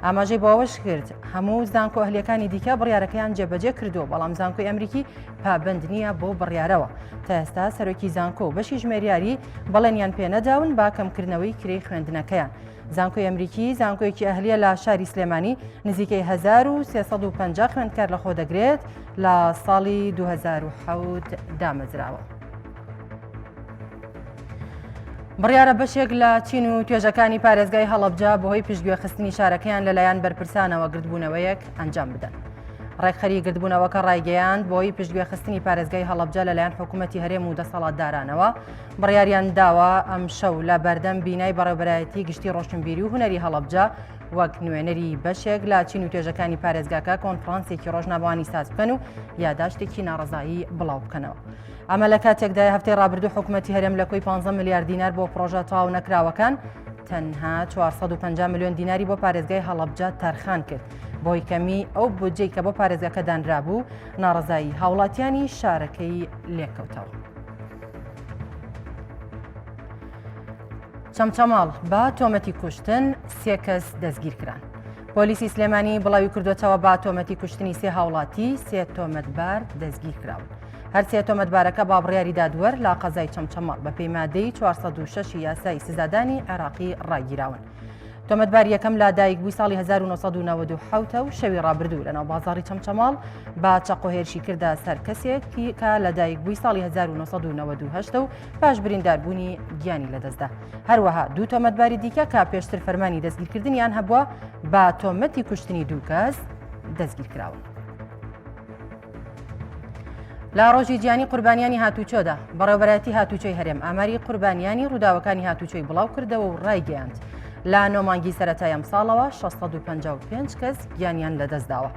ئاماژەی بەوەش کرد، هەموو زانکۆ ئەهلیەکانی دیکە بڕیارەکەیان جێبەجێ کردووە، بەڵام زانکۆی ئەمریکی پابەند نییە بەو بڕیارەوە. تا ئێستا سەرۆکی زانکۆ و بەشی ژمێریاری بەڵێنیان پێنەداون بە کەمکردنەوەی کرێی خوێندنەکەیان. زانکۆی ئەمریکی زانکۆیەکی ئەهلیە لە شاری سلێمانی نزیکەی 1350 خوێندکار لەخۆدەگرێت لە ساڵی 2007 دامەزراوە. بڕیارە بەشێک لە چین و توێژەکانی پارێزگای هەڵەبجە بەهۆی پشتگوێخستنی شارەکەیان لەلایەن بەرپرسانەوە گردبوونەوەیەک ئەنجام بدەن. ڕێکخەری گردبوونەوەکە ڕایگەیاند بۆی پشتگوێخستنی پارێزگای هەڵەبجە لەلایەن حکوومەتی هەرێم و دەسەڵاتدارانەوە بڕیاریان داوە ئەمشەو لە بەردەم بینای بەڕێوەبەرایەتی گشتی ڕۆشنبیری و هونەری هەڵەبجە وەک نوێنەری بەشێک لە چین و توێژەکانی پارێزگاکە کۆنفرانسێکی ڕۆژنامەوانی ساز بکەن و یاداشتێکی ناڕەزایی بڵاو بکەنەوە. ئەمە لە کاتێکدایە هەفتەی ڕابردوو حکوومەتی هەرێم لە کۆی 15 ملیار دینار بۆ پڕۆژە تەواو نەکراوەکان تەنها 450 ملیۆن دیناری بۆ پارێزگای هەڵەبجە تەرخان کرد بۆی کەمی ئەو بودجەی کە بۆ پارێزگاکە دانرابوو ناڕەزایی هاوڵاتیانی شارەکەی لێکەوتەوە. چەمچەماڵ بە تۆمەتی کوشتن سێ کەس دەستگیرکران. پۆلیسی سلێمانی بڵاوی کردوێتەوە بە تۆمەتی کوشتنی سێ هاوڵاتی سێ تۆمەتبار دەستگیرکراون. هەر سێ تۆمەتبارەکە با بڕیاری دادوەر لە قەزای چەمچەماڵ بە پێی مادەی 406 یاسای سزادانی عێراقی ڕاگیراون. تۆمەتبار یەکەم لە دایکبووی ساڵی 1997 و شەوی ڕابردوو لەناو بازاڕی چەمچەماڵ بە چەقۆ هێرشی کردە سەر کەسێک کە لە دایکبووی ساڵی 1998 و پاش برینداربوونی گیانی لەدەستدا. هەروەها دوو تۆمەتباری دیکە کە پێشتر فەرمانی دەستگیرکردنیان هەبووە بە تۆمەتی کوشتنی دوو کەس دەستگیرکراون. لە ڕۆژی جیهانی قوربانیانی هاتوچۆدا بەڕێوەبەرایەتی هاتوچۆی هەرێم ئاماری قوربانیانی ڕووداوەکانی هاتوچۆی بڵاو کردەوە و ڕایگەیاند لە نۆ مانگی سەرەتای ئەمساڵەوە 655 کەس گیانیان لەدەستداوە.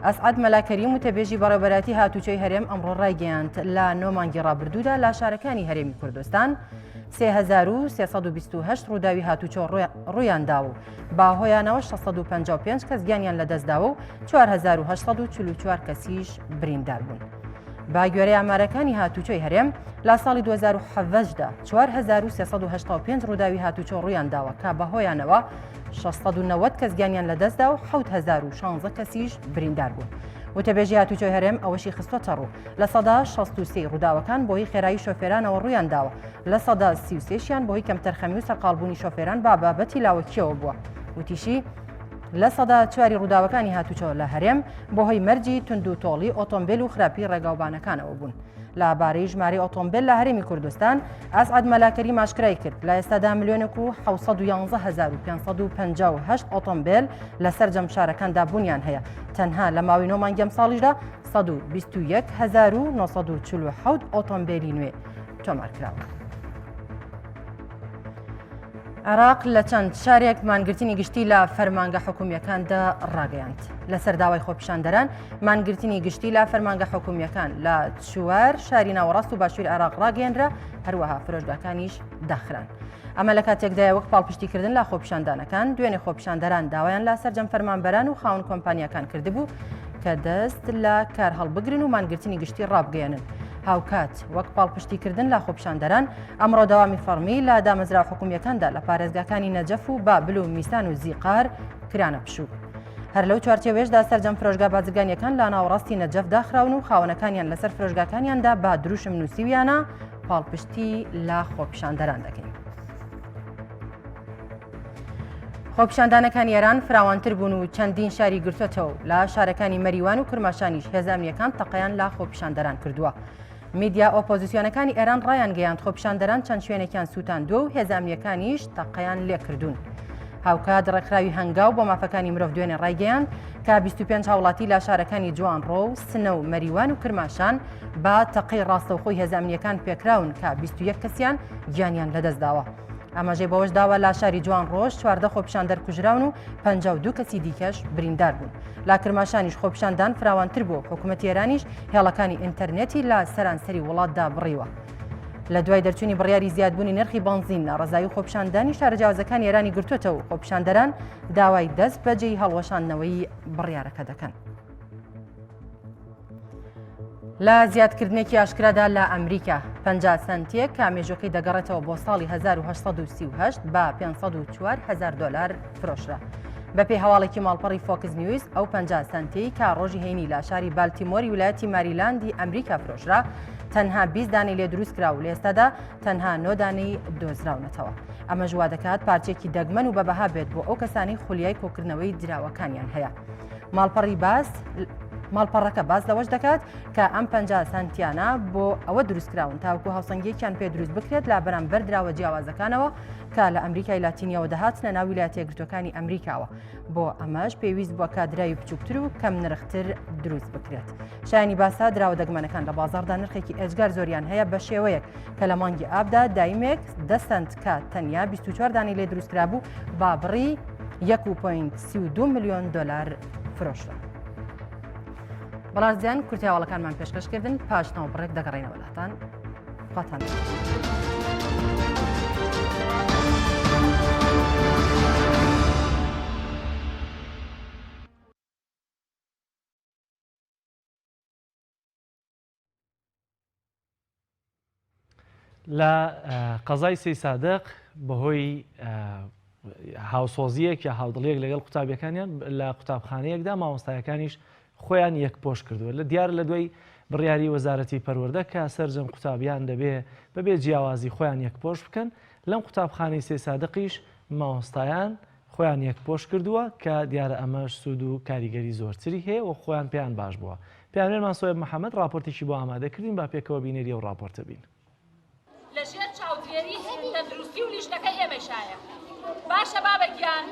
ئەسعەد مەلا کەریم وتەبێژی بەڕێوەبەرایەتی هاتوچۆی هەرێم ئەمڕۆ ڕایگەیاند لە نۆ مانگی ڕابردوودا لە شارەکانی هەرێمی کوردستان 3328 ڕووداوی هاتوچۆ ڕوویانداوە و بە هۆیانەوە 655 کەس گیانیان لەدەستداوە و 4844 کەسیش بریندار بوون. بە گوێرەی ئامارەکانی هاتوچۆی هەرێم لە ساڵی 2017 دا 4385 ڕووداوی هاتوچۆ ڕوویانداوە کە بەهۆیانەوە 690 کەس گیانیان لەدەستدا و 7016 کەسیش بریندار بوون. وتەبێژی هاتوچۆی هەرێم ئەوەشی خستۆتە ڕوو لە سەدا 63 ڕووداوەکان بۆی خێرایی شۆفێرانەوە ڕوویان داوە لە سەدا 33یان بۆی کەمتەرخەمی و سەرقاڵبوونی شۆفێران با بابەتی لاوەکیەوە بووە وتیشی لە سەدا چواری ڕووداوەکانی هاتوچۆ لە هەرێم بەهۆی مەرجی توندوتۆڵی ئۆتۆمبێل و خراپی ڕێگاوبانەکانەوە بوون. لە بارەی ژمارەی ئۆتۆمبێل لە هەرێمی کوردستان، ئەسعەد مەلا کەریم ئاشکرای کرد، لە ئێستادا ملیۆنێک و 711,558 ئۆتۆمبێل لە سەرجەم شارەکاندا بوونیان هەیە، تەنها لە ماوەی نۆ مانگی ئەمساڵیشدا 121,947 ئۆتۆمبێلی نوێ تۆمارکراون. عێراق لە چەند شارێک مانگرتنی گشتی لە فەرمانگە حکومییەکاندا ڕاگەیاند. لەسەر داوای خۆپیشاندەران مانگرتنی گشتی لە فەرمانگە حکومییەکان لە چوار شاری ناوەڕاست و باشووری عێراق ڕاگەیەنرا، هەروەها فرۆشگاکانیش داخران. ئەمە لە کاتێکدایە وەک پاڵپشتیکردن لە خۆپیشاندانەکان، دوێنێ خۆپیشاندەران داوایان لە سەرجەم فەرمانبەران و خاوەن کۆمپانیاکان کردبوو کە دەست لە کار هەڵبگرن و مانگرتنی گشتی ڕابگەیەنن. هاوکات وەک پاڵپشتیکردن لە خۆپیشاندەران، ئەمڕۆ دەوامی فەڕمی لە دامەزراوە حکومییەکاندا لە پارێزگاکانی نەجەف و بابل و میسان و زیقار کرانە پشوو. هەر لەو چوارچێوەیەشدا سەرجەم فرۆشگا بازرگانییەکان لە ناوەڕاستی نەجەف داخراون و خاوەنەکانیان لەسەر فرۆشگاکانیاندا بە دروشم نووسیویانە پاڵپشتی لە خۆپیشاندەران دەکەین. خۆپیشاندانەکانی ئێران فراوانتر بوون و چەندین شاری گرتۆتەوە و لە شارەکانی مەریوان و کرماشانیش هێزە ئەمنییەکان تەقەیان لە خۆپیشاندەران کردووە. میدیا ئۆپۆزیسیۆنەکانی ئێران ڕایانگەیاند خۆپیشاندەران چەند شوێنێکیان سووتاندووە و هێزە ئەمنییەکانیش تەقەیان لێکردوون. هاوکات ڕێکخراوی هەنگاو بۆ مافەکانی مرۆڤ دوێنێ ڕایگەیاند کە 25 هاوڵاتی لە شارەکانی جوانڕۆ و سنە و مەریوان و کرماشان بە تەقەی ڕاستەوخۆی هێزە ئەمنییەکان پێکراون کە 21 کەسیان گیانیان لەدەستداوە. ئاماژەی بەوەش داوە لە شاری جوانڕۆش 14 خۆپیشاندەر کوژراون و 52 کەسی دیکەش بریندار بوون. لە کرماشانیش خۆپیشاندان فراوانتر بووە و حکومەتی ئێرانیش هێڵەکانی ئینتەرنێتی لە سەرانسەری وڵاتدا بڕیوە. لە دوای دەرچوونی بڕیاری زیادبوونی نرخی بەنزین ناڕەزایی و خۆپیشاندانی شارە جیاوازەکانی ئێرانی گرتووەتەوە و خۆپیشاندەران داوای دەست بەجێی هەڵوەشاندنەوەی بڕیارەکە دەکەن. لە زیادکردنێکی ئاشکرادا لە ئەمریکا، 50 سەنتێک کە مێژوەکەی دەگەڕێتەوە بۆ ساڵی 1838 بە 504 هەزار دۆلار فرۆشرا. بەپێی هەواڵێکی ماڵپەڕی فۆکس نیوز، ئەو 50 سەنتەی کە ڕۆژی هەینی لە شاری بالتیمۆری ویلایەتی ماریلاندی ئەمریکا فرۆشرا، تەنها 20 دانەی لێ دروستکرا و لە ئێستادا تەنها نۆ دانەی دۆزراونەتەوە. ئەمەش وادەکات پارچەیەکی دەگمەن و بەبەها بێت بۆ ئەو کەسانەی خولیای کۆکردنەوەی دراوەکانیان هەیە. ماڵپەڕی باس. ماڵپەڕەکە باس لەوەش دەکات کە ئەم 50 سانتیانە بۆ ئەوە دروستکراون تاوەکو هاوسەنگیەکیان پێ دروست بکرێت لە بەرامبەر دراوە جیاوازەکانەوە کە لە ئەمریکای لاتینیەوە دەهاتنە ناو ویلایەتە یەکگرتووەکانی ئەمریکاوە. بۆ ئەمەش پێویست بووە کە دراوی بچووکتر و کەم نرختر دروست بکرێت. شایانی باسە دراوە دەگمەنەکان لە بازاڕدا نرخێکی ئێجگار زۆریان هەیە بە شێوەیەک کە لە مانگی ئابدا دایمێک دە سەنت کە تەنیا 24 دانەی لێ دروستکرابوو با بڕی 1.32 ملیۆن دۆلار فرۆشرا. بەڵارزیان کورتی هەواڵەکانمان پێشکەش کردن پاش ناو بڕێک دەگەڕێنەوە لاتان خواتان لە قەزای سەیسادق بەهۆی هاوسۆزیەک یا هاودڵیەک لەگەڵ قوتابیەکانیان لە قوتابخانەیەکدا مامۆستایەکانیش خۆیان یەکپۆش کردووە لە دیارە لە دوای بڕیاری وەزارەتی پەروەردە کە سەرجەم قوتابیان دەبێ بەبێ جیاوازی خۆیان یەکپۆش بکەن لەم قوتابخانەی سەیسادقیش مامۆستایان خۆیان یەکپۆش کردووە کە دیارە ئەمەش سوود و کاریگەری زۆرتری هەیە و خۆیان پێیان باش بووە. پەیامنێرمان سۆیەب محەمەد ڕاپۆرتێکی بۆ ئامادە کردین با پێکەوە بینەری ئەو ڕاپۆرتە بین. لە ژێر چاودێری تەندروستی و لیژنەکەی ئێمەیشایە باشە بابە گیان؟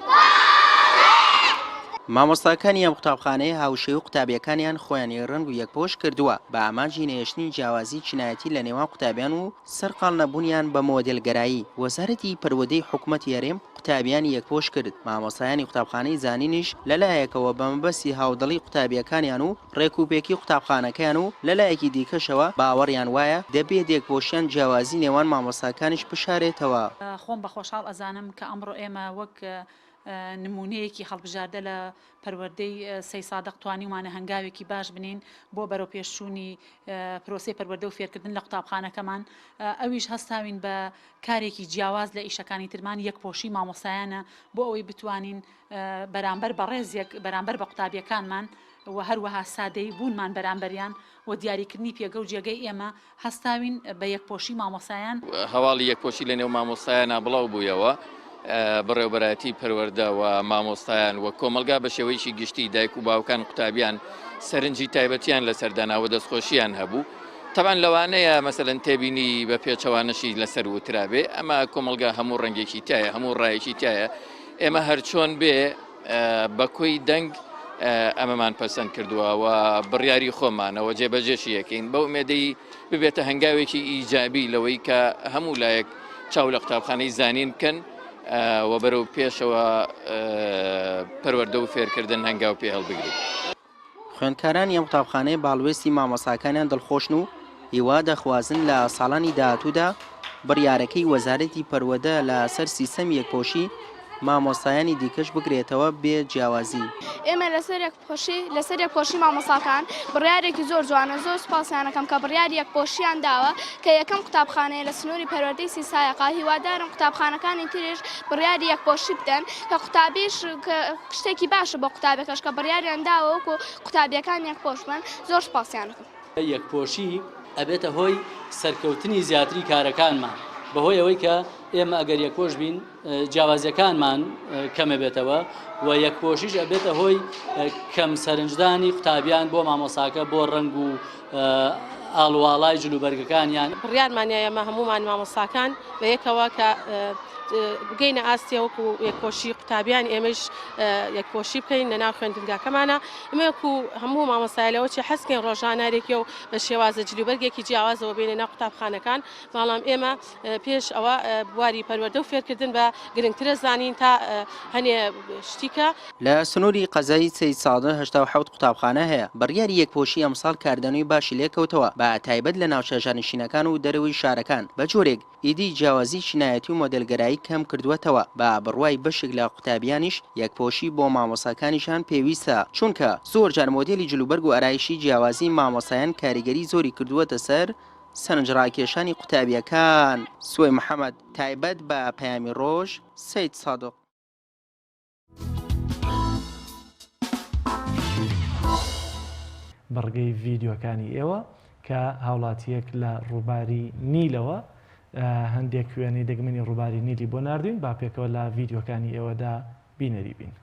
مامۆستاکانی ئەم قوتابخانەیە هاوشێوەی قوتابیەکانیان خۆیان یەکڕەنگ و یەکپۆش کردووە بە ئامانجی نەهێشتنی جیاوازی چینایەتی لە نێوان قوتابیان و سەرقاڵ نەبوونیان بە مۆدێلگەرایی. وەزارەتی پەروەدەی حکومەتی هەرێم قوتابیانی یەکپۆش کرد، مامۆستایانی قوتابخانەی زانینیش لەلایەکەوە بە مەبەستی هاودڵی قوتابییەکانیان و ڕێکوپێکی قوتابخانەکەیان و لەلایەکی دیکەشەوە باوەڕیان وایە دەبێت یەکپۆشیان جیاوازی نێوان مامۆستاکانیش بشارێتەوە. خۆم بە خۆشحاڵ ئەزانم کە ئەمڕۆ ئێمە وەک نموونەیەکی هەڵبژاردە لە پەروەردەی سەیسادق توانیومانە هەنگاوێکی باش بنێین بۆ بەرەوپێشچوونی پرۆسەی پەروەردە و فێرکردن لە قوتابخانەکەمان ئەویش هەستاوین بە کارێکی جیاواز لە ئیشەکانی ترمان یەکپۆشی مامۆستایانە بۆ ئەوەی بتوانین بەرامبەر بە ڕێزێک بەرامبەر بە قوتابیەکانمان و هەروەها سادەیی بوونمان بەرامبەریان و دیاریکردنی پێگە و جێگەی ئێمە هەستاوین بە یەکپۆشی مامۆستایان. هەواڵی یەکپۆشی لە نێو مامۆستایانا بڵاو بوویەوە، بەڕێوەبەرایەتی پەروەردە و مامۆستایان و کۆمەڵگا بە شێوەیەکی گشتی دایک و باوکان قوتابیان سەرنجی تایبەتیان لەسەر دانا و دەستخۆشیان هەبوو. تەبعەن لەوانەیە مەسەلەن تێبینی بە پێچەوانەشی لەسەر وترابێ، ئەمە کۆمەڵگا هەموو ڕەنگێکی تایە، هەموو ڕایەکی تایە، ئێمە هەرچۆن بێ بە کۆی دەنگ ئەمەمان پەسەند کردووە و بڕیاری خۆمانە و جێبەجێشی یەکەین بەو ئومێدەی ببێتە هەنگاوێکی ئیجابی لەوەی کە هەموو لایەک چاو لە قوتابخانەی زانین بکەن و بەرەو پێشەوە پەروەردە و فێرکردن هەنگاو پێ هەڵبگرین. خوێندکارانی ئەم قوتابخانەیە بە هەڵوێستی مامۆستاکانیان دڵخۆشن و هیوا دەخوازن لە ساڵانی داهاتوودا بڕیارەکەی وەزارەتی پەروەدە لە سەر سیستەمی یەکپۆشی مامۆستایانی دیکەش بگرێتەوە بێ جیاوازی. ئێمە لەسەر یەکپۆشی لەسەر یەکپۆشی مامۆستاکان بڕیارێکی زۆر جوانە زۆر سوپاسیان ئەکەم کە بڕیاری یەکپۆشیان داوە کە یەکەم قوتابخانەیە لە سنووری پەروەردەی سیسایەقا هیوادارم قوتابخانەکانی تریش بڕیاری یەکپۆشی بدەن کە قوتابیش کە شتێکی باشە بۆ قوتابیەکەش کە بڕیاریان داوە وەکو قوتابیەکان یەکپۆش بن زۆر سوپاسیان ئەکەم. یەکپۆشی ئەبێتە هۆی سەرکەوتنی زیاتری کارەکانمان بەهۆی ئەوەی کە ئێمە ئەگەر یەکپۆش بین جیاوازیەکانمان کەمەبێتەوە و یەکپۆشیش ئەبێتە هۆی کەم سەرنجدانی قوتابیان بۆ مامۆساکە بۆ ڕەنگ و ئاڵواڵای جلوبەرگەکانیان. بڕیارمان یا ئێمە هەموومان مامۆستاکان بە یەکەوە کە بگەینە ئاستێ وەکو یەکپۆشی قوتابیان ئێمەش یەکپۆشی بکەین لە ناو خوێندنگاکەمانە ئێمە وەکو هەموو مامۆستای لەوە چی حەزکەین ڕۆژانارێکی و بە شێوازە جلوبەرگێکی جیاوازەوە بێنە ناو قوتابخانەکان بەڵام ئێمە پێش ئەوە بواری پەروەردە و فێرکردن بە گرنگترە زانین تا هەنێ شتیکە. لە سنووری قەزای سەیدسادق 87 قوتابخانە هەیە، بڕیاری یەکپۆشی ئەمساڵ کاردانەوەی باشی لێکەوتەوە، بە تایبەت لە ناوچە ژارنشینەکان و دەرەوەی شارەکان، بە جۆرێک ئیدی جیاوازی چینایەتی و مۆدێلگەرایی کەم کردووەتەوە، بە بڕوای بەشێک لە قوتابیانیش یەکپۆشی بۆ مامۆستاکانیشان پێویستە، چونکە زۆرجار مۆدێلی جلوبەرگ و ئارایشی جیاوازی مامۆستایان کاریگەری زۆری کردووەتە سەر سەرنجڕاکێشانی قوتابیەکان. سوەی محەمەد، تایبەت بە پەیامی ڕۆژ، سەیدسادق. بڕگەی ڤیدیۆکانی ئێوە کە هاوڵاتییەک لە ڕووباری نیلەوە هەندێک وێنەی دەگمەنی ڕووباری نیلی بۆ ناردوین با پێکەوە لە ڤیدیۆکانی ئێوەدا بینەری بین.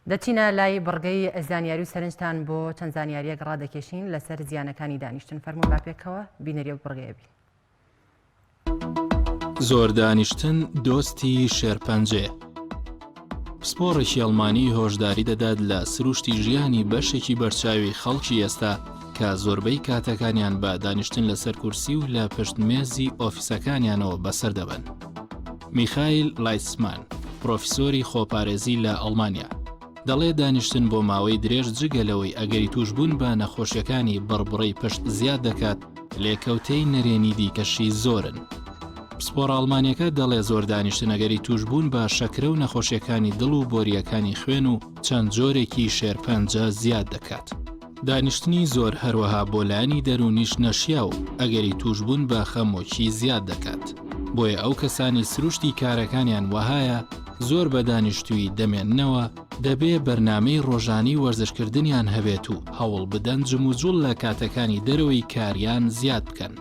دەچینە لای بڕگەی زانیاری و سەرنجتان بۆ چەند زانیارییەک ڕادەکێشین لەسەر زیانەکانی دانیشتن. فەرموون با پێکەوە بینەری ئەو بڕگەیە بین. زۆر دانیشتن دۆستی شێرپەنجەیە. پسپۆڕێکی ئەڵمانی هۆشداری دەدات لە سروشتی ژیانی بەشێکی بەرچاوی خەڵکی ئێستا کە زۆربەی کاتەکانیان بە دانیشتن لەسەر کورسی و لە پشت مێزی ئۆفیسەکانیانەوە بەسەر دەبەن. میخایل لایتسمان، پرۆفیسۆری خۆپارێزی لە ئەڵمانیا، دەڵێ دانیشتن بۆ ماوەی درێژ جگە لەوەی ئەگەری تووشبوون بە نەخۆشیەکانی بڕبڕەی پشت زیاد دەکات، لێکەوتەی نەرێنی دیکەشی زۆرن. پسپۆڕە ئەڵمانیەکە دەڵێ زۆر دانیشتن ئەگەری تووشبوون بە شەکرە و نەخۆشیەکانی دڵ و بۆرییەکانی خوێن و چەند جۆرێکی شێرپەنجە زیاد دەکات. دانیشتنی زۆر هەروەها بۆ لایەنی دەروونیش نەشیاو و ئەگەری تووشبوون بە خەمۆکی زیاد دەکات. بۆیە ئەو کەسانەی سروشتی کارەکانیان وەهایە زۆر بە دانیشتوویی دەمێننەوە، دەبێ بەرنامەی ڕۆژانەی وەرزشکردنیان هەبێت و هەوڵبدەن جموجوڵ لە کاتەکانی دەرەوەی کاریان زیاد بکەن.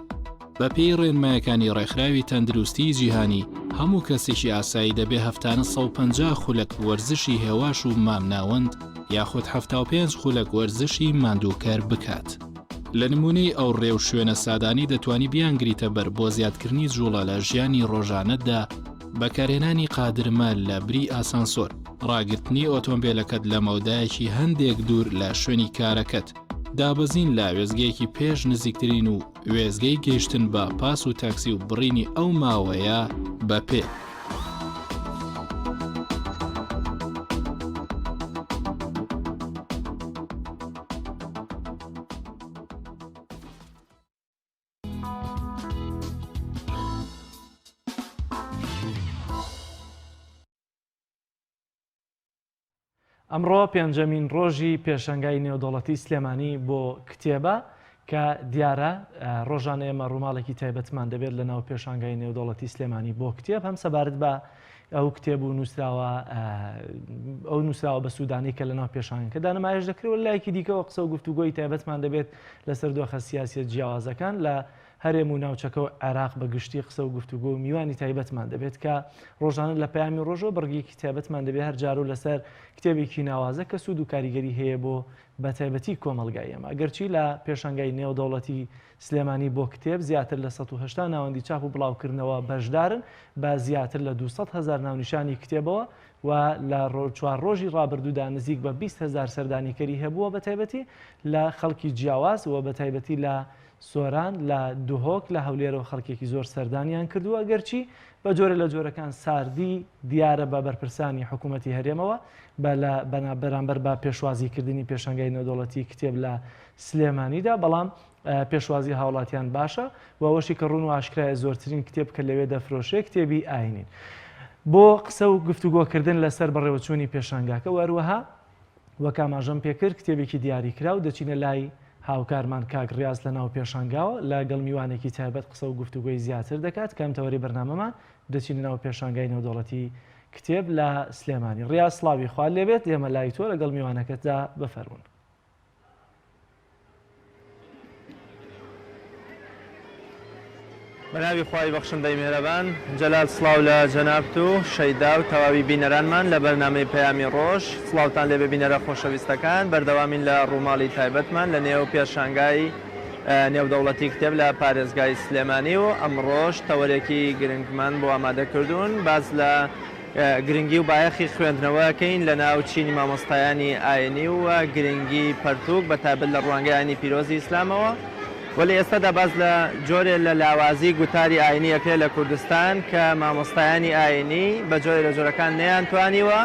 بەپێی ڕێنمایەکانی ڕێکخراوی تەندروستیی جیهانی، هەموو کەسێکی ئاسایی دەبێ هەفتانە 150 خولەک وەرزشی هێواش و مامناوەند یاخود 75 خولەک وەرزشی ماندووکەر بکات. لە نموونەی ئەو ڕێوشوێنە سادانەی دەتوانی بیانگریتە بەر بۆ زیادکردنی جووڵە لە ژیانی ڕۆژانەتدا، بەکارهێنانی قادرمە لە بری ئاسانسۆر، ڕاگرتنی ئۆتۆمبێلەکەت لە مەودایەکی هەندێک دوور لە شوێنی کارەکەت، دابەزین لە وێستگەیەکی پێش نزیکترین و وێستگەی گەیشتن بە پاس و تاکسی و بڕینی ئەو ماوەیە بە پێ. ئەمڕۆ پێنجەمین ڕۆژی پێشەنگای نێودەوڵەتی سلێمانی بۆ کتێبە کە دیارە ڕۆژانە ئێمە ڕووماڵێکی تایبەتمان دەبێت لە ناو پێشانگای نێودەوڵەتی سلێمانی بۆ کتێب هەم سەبارەت بە ئەو کتێب و نووسراوە ئەو نووسراوە بە سوودانی کە لە ناو پێشانگەکەدا نمایش دەکرێت لایەکی دیکەوە قسە و گفتوگۆی تایبەتمان دەبێت لەسەر دۆخە سیاسیە جیاوازەکان لە هەرێم و ناوچەکە و عێراق بە گشتی قسە و گفتوگۆ و میوانی تایبەتمان دەبێت کە ڕۆژانە لە پەیامی ڕۆژەوە بڕگێکی تایبەتمان دەبێت هەر جارە و لەسەر کتێبێکی ناوازە کە سوود و کاریگەری هەیە بۆ بە تایبەتی کۆمەڵگای ئێمە. ئەگەرچی لە پێشانگای نێودەوڵەتی سلێمانی بۆ کتێب زیاتر لە 180 ناوەندی چاپ و بڵاوکردنەوە بەشدارن بە زیاتر لە 200 هەزار ناونیشانی کتێبەوە و لە چوار ڕۆژی ڕابردوودا نزیک بە 20 هەزار سەردانیکەری هەبووە بە تایبەتی لە خەڵکی جیاواز و بە تایبەتی لە سۆران، لە دهۆک، لە هەولێرەوە خەڵکێکی زۆر سەردانیان کردووە، گەرچی بە جۆرێ لە جۆرەکان ساردی دیارە بە بەرپرسانی حکوومەتی هەرێمەوە بە لە بەرامبەر بە پێشوازیکردنی پێشانگای نێودەوڵەتی کتێب لە سلێمانیدا، بەڵام پێشوازی هاوڵاتیان باشە و ئەوەشی کە ڕوون و ئاشکرایە زۆرترین کتێب کە لەوێ دەفرۆشرێ کتێبی ئاینین. بۆ قسە و گفتوگۆکردن لەسەر بەڕێوەچوونی پێشانگاکە و هەروەها وەک ئاماژەم پێکرد کتێبێکی دیاریکراو دەچینە لای هاوکارمان کاک ڕیاز لە ناو پێشانگاوە لە گەڵ میوانێکی تایبەت قسە و گفتوگۆی زیاتر دەکات کە ئەم تەوەری بەرنامەمان دەچینە ناو پێشانگای نێودەوڵەتی کتێب لە سلێمانی ڕیاز سڵاوی خوات لێبێت ئێمە لای تۆ لەگەڵ میوانەکەتدا بفەرموون. بەناوی خوای بەخشندەی میهرەبان جەلال سڵاو لە جەنابت و شەیدا و تەواوی بینەرانمان لە بەرنامەی پەیامی ڕۆژ سڵاوتان لێبێ بینەرە خۆشەویستەکان بەردەوامین لە ڕووماڵی تایبەتمان لە نێو پێشانگای نێودەوڵەتی کتێب لە پارێزگای سلێمانی و ئەمڕۆش تەوەرێکی گرنگمان بۆ ئامادە کردوون باس لە گرنگی و بایەخی خوێندنەوە ئەکەین لە ناو چینی مامۆستایانی ئاینی و گرنگی پەرتووک بە تایبەت لە ڕوانگەی ئاینی پیرۆزی ئیسلامەوە و لە ئێستادا باس لە جۆرێ لە لاوازی گوتاری ئاینی ئەکرێ لە کوردستان کە مامۆستایانی ئاینی بە جۆرێ لە جۆرەکان نەیانتوانیوە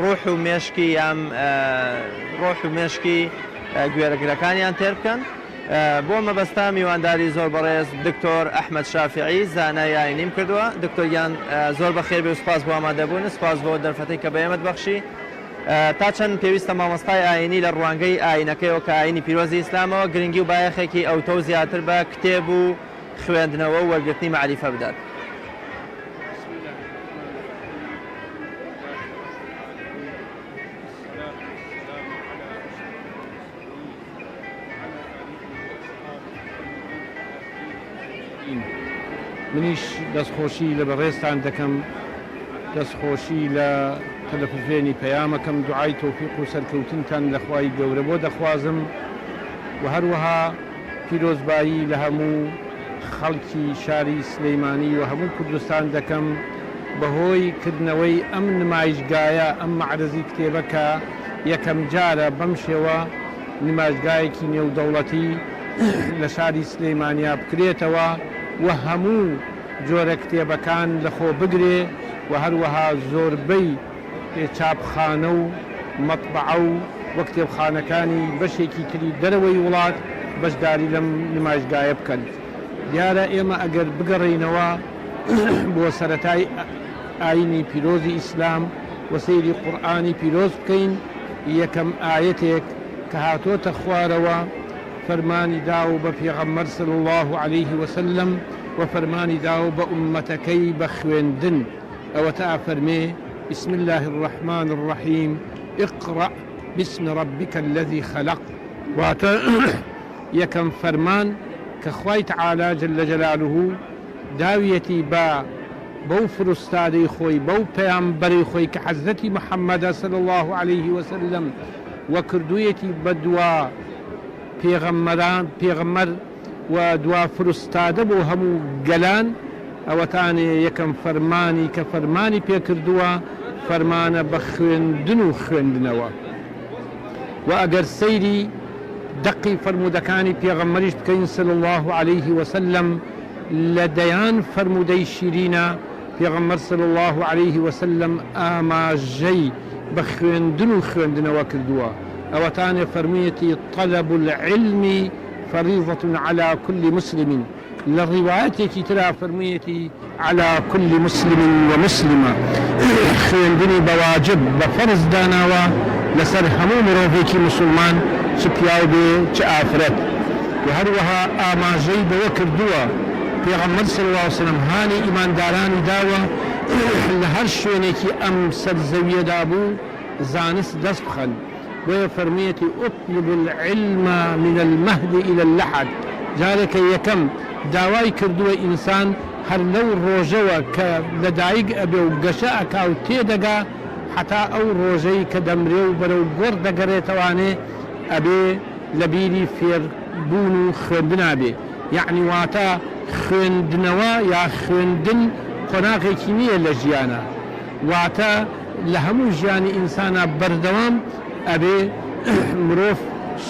ڕوح و مێشکی یان ڕۆح و مێشکی گوێرەگرەکانیان تێر بکەن. بۆ مەبەستە میوانداری زۆر بەڕێز دکتۆر ئەحمەد شافعی زانای ئاینیم کردووە. دکتۆر گیان زۆر بەخێر بێی و سوپاس بۆ ئامادەبوونت، سوپاس بۆ دەرفەتەی کە بە ئێمەت بەخشی. تا چەند پێویستە مامۆستای ئاینی لە ڕوانگەی ئاینەکەیەوە کە ئاینی پیرۆزی ئیسلامەوە گرنگی و بایەخێکی ئەوتۆ و زیاتر بە کتێب و خوێندنەوە و وەرگرتنی مەعریفە بدات؟ منیش دەستخۆشی لە بەڕێزتان دەکەم. دەستخۆشی لە تەلەفزیۆنی پەیام ئەکەم، دوعای تۆفیق و سەرکەوتنتان لە خوای گەورە بۆ دەخوازم و هەروەها پیرۆزبایی لە هەموو خەڵکی شاری سلیمانی و هەموو کوردستان دەکەم بەهۆی کردنەوەی ئەم نمایشگایە، ئەم مەعرەزی کتێبە کە یەکەمجارە بەم شێوە نمایشگایەکی نێودەوڵەتی لە شاری سلیمانیا بکرێتەوە و هەموو جۆرە کتێبەکان لەخۆ بگرێ و هەروەها زۆربەی چاپخانە و مەتبەعە و و کتێبخانەکانی بەشێکی تری دەرەوەی وڵات بەشداری لەم نمایشگایە بکەن. دیارە ئێمە ئەگەر بگەڕێینەوە بۆ سەرەتای ئاینی پیرۆزی ئیسلام و سەیری قورئانی پیرۆز بکەین یەکەم ئایەتێک کە هاتۆتە خوارەوە فەرمانی داوە بە پێغەمبەر صلی اللە علیه وسلم و فەرمانی داوە بە ئوممەتەکەی بە خوێندن ئەوەتا ئەفەرمێ، بسم اللە الرحمن الرحیم اقرأ باسم ربک الذی خلق، واتە یەکەم فەرمان کە خوای تعالی جل جلاله داویەتی بە بەو فروستادەی خۆی بەو پەیامبەرەی خۆی کە حەزرەتی محمدە صلی اللە علیه وسلم و کردوویەتی بە دوا پێغەمبەران پێغەمبەر و دوا فروستادە بۆ هەموو گەلان ئەوەتانێ یەکەم فەرمانی کە فەرمانی پێ کردووە فەرمانە بە خوێندن و خوێندنەوە و ئەگەر سەیری دەقی فەرموودەکانی پێغەمبەریش بکەین صلی اللە علیه وسلم لە دەیان فەرموودەی شیرینە پێغەمبەر صلی اللە علیه وسلم ئاماژەی بە خوێندن و خوێندنەوە کردووە، ئەوەتانێ فەرموویەتی، طلب العلم فریضە علی کل مسلم، لە ڕیوایەتێکی ترا فەرموویەتی، علی کل مسلم و مسلمە، خوێندنی بە واجب بە فەرز داناوە لەسەر هەموو مرۆڤێکی موسوڵمان چ پیاو بێ چ ئافرەت، وە هەروەها ئاماژەی بەوە کردووە پێغەمبەر صلی اللە علیە وسلم هانی ئیماندارانی داوە لە هەر شوێنێکی ئەم سەر زەویەدا بوو زانست دەست بخەن بۆیە فەرموویەتی اطلبوا العلم من المهد الی اللحد جارێکە یەکەم داوای کردووە ئینسان هەر لەو ڕۆژەوە کە لەدایک ئەبێ و گەشە ئەکا و تێدەگا هەتا ئەو ڕۆژەی کە دەمرێ و بەرەو گۆڕ دەگەرێتەوانێ ئەبێ لە بیری فێر بوون و خوێندنا بێ یەعنی واتە خوێندنەوە یا خوێندن قۆناغێکی نییە لە ژیانا واتە لە هەموو ژیانی ئینسانا بەردەوام ئەبێ مرۆڤ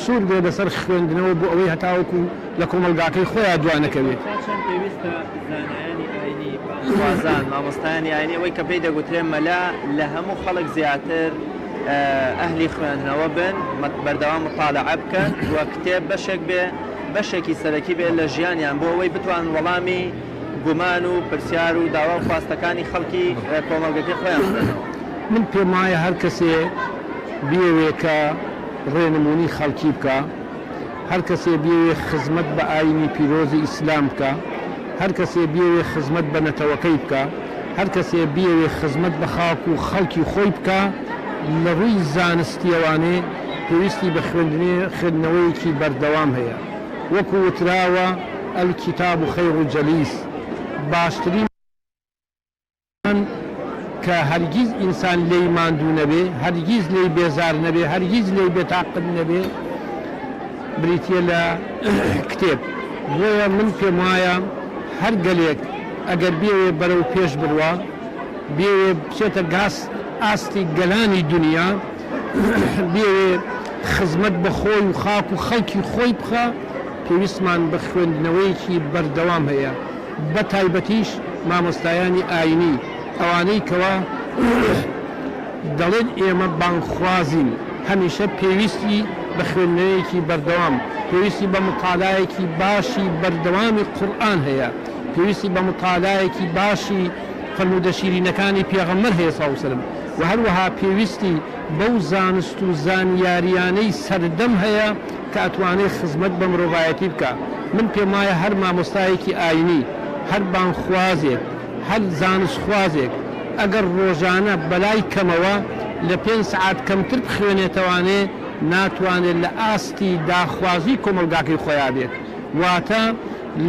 سوور بێ لەسەر خوێندنەوە بۆ ئەوەی هەتاوەکو لە کۆمەڵگاکەی خۆیا دوا نەکەوێت. تا چەند پێویستە زانایانی ئاینی، بانگخوازان، مامۆستایانی ئاینی ئەوەی کە پێی دەگوترێ مەلا لە هەموو خەڵک زیاتر ئەهلی خوێندنەوە بن، بەردەوام موتالعە بکەن و کتێب بەشێک بێ بەشێکی سەرەکی بێت لە ژیانیان بۆ ئەوەی بتوانن وەڵامی گومان و پرسیار و داوا و خواستەکانی خەڵکی کۆمەڵگەکەی خۆیان بدەنەوە. من پێم وایە هەر کەسێ بیەوێ کە ڕێنمونی خەڵکی بکا، هەر کەسێ بیەوێ خزمەت بە ئاینی پیرۆزی ئیسلام بکا، هەر کەسێ بیەوێ خزمەت بە نەتەوەکەی بکا، هەر کەسێ بیەوێ خزمەت بە خاک و خەڵکی خۆی بکا، لە ڕووی زانستییەوانێ پێویستی بە خوێندنێ خوێندنەوەیەکی بەردەوام هەیە. وەکو وتراوە، الکتاب خیر جلیس، باشترین کە هەرگیز ئینسان لێی ماندوو نەبێ، هەرگیز لێی بێزار نەبێ، هەرگیز لێی بێتاقەت نەبێ، بریتییە لە کتێب. بۆیە من پێموایە هەر گەلێک ئەگەر بیەوێ بەرەو پێش بڕوا، بیەوێ بچێتە ئاستی گەلانی دونیا، بیەوێ خزمەت بە خۆی و خاک و خەڵکی خۆی بخا، پێویستمان بە خوێندنەوەیەکی بەردەوام هەیە، بە تایبەتیش مامۆستایانی ئاینی، ئەوانەی کەوا دەڵێن ئێمە بانگخوازین، هەمیشە پێویستی بە خوێندنەوەیەکی بەردەوام، پێویستی بە موتالایەکی باشی بەردەوامی قورئان هەیە، پێویستی بە موتالایەکی باشی فەرموودە شیرینەکانی پێغەمبەر هەیە صلی اللە علیە وسلم و هەروەها پێویستی بەو زانست و زانیاریانەی سەردەم هەیە کە ئەتوانێ خزمەت بە مرۆڤایەتی بکا. من پێم وایە هەر مامۆستایەکی ئاینی، هەر بانگخوازێک، هەر زانستخوازێک ئەگەر ڕۆژانە بەلای کەمەوە لە پێنج سەعات کەمتر بخوێنێتەوانێ ناتوانێت لە ئاستی داخوازی کۆمەڵگاکەی خۆیا بێت. واتە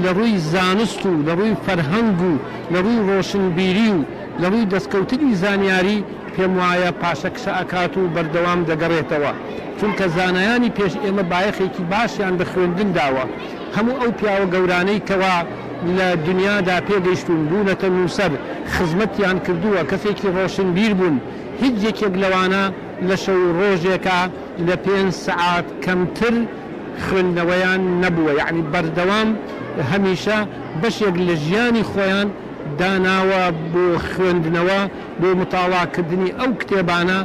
لە ڕووی زانست و لە ڕووی فەرهەنگ و لە ڕووی ڕۆشنبیری و. لە ڕووی دەستکەوتنی زانیاری پێم وایە پاشەکشە ئەکات و بەردەوام دەگەڕێتەوە چونکە زانایانی پێش ئێمە بایەخێکی باشیان بە خوێندن داوە هەموو ئەو پیاوە گەورانەی کەوا لە دنیادا پێگەیشتوون بوونەتە نووسەر خزمەتیان کردووە کەسێکی ڕۆشنبیر بوون هیچ یەکێک لەوانە لە شەو و ڕۆژێکا لە پێنج سەعات کەمتر خوێندنەوەیان نەبووە یەعنی بەردەوام هەمیشە بەشێک لە ژیانی خۆیان داناوە بۆ خوێندنەوە بۆ متاڵا کردنی ئەو کتێبانە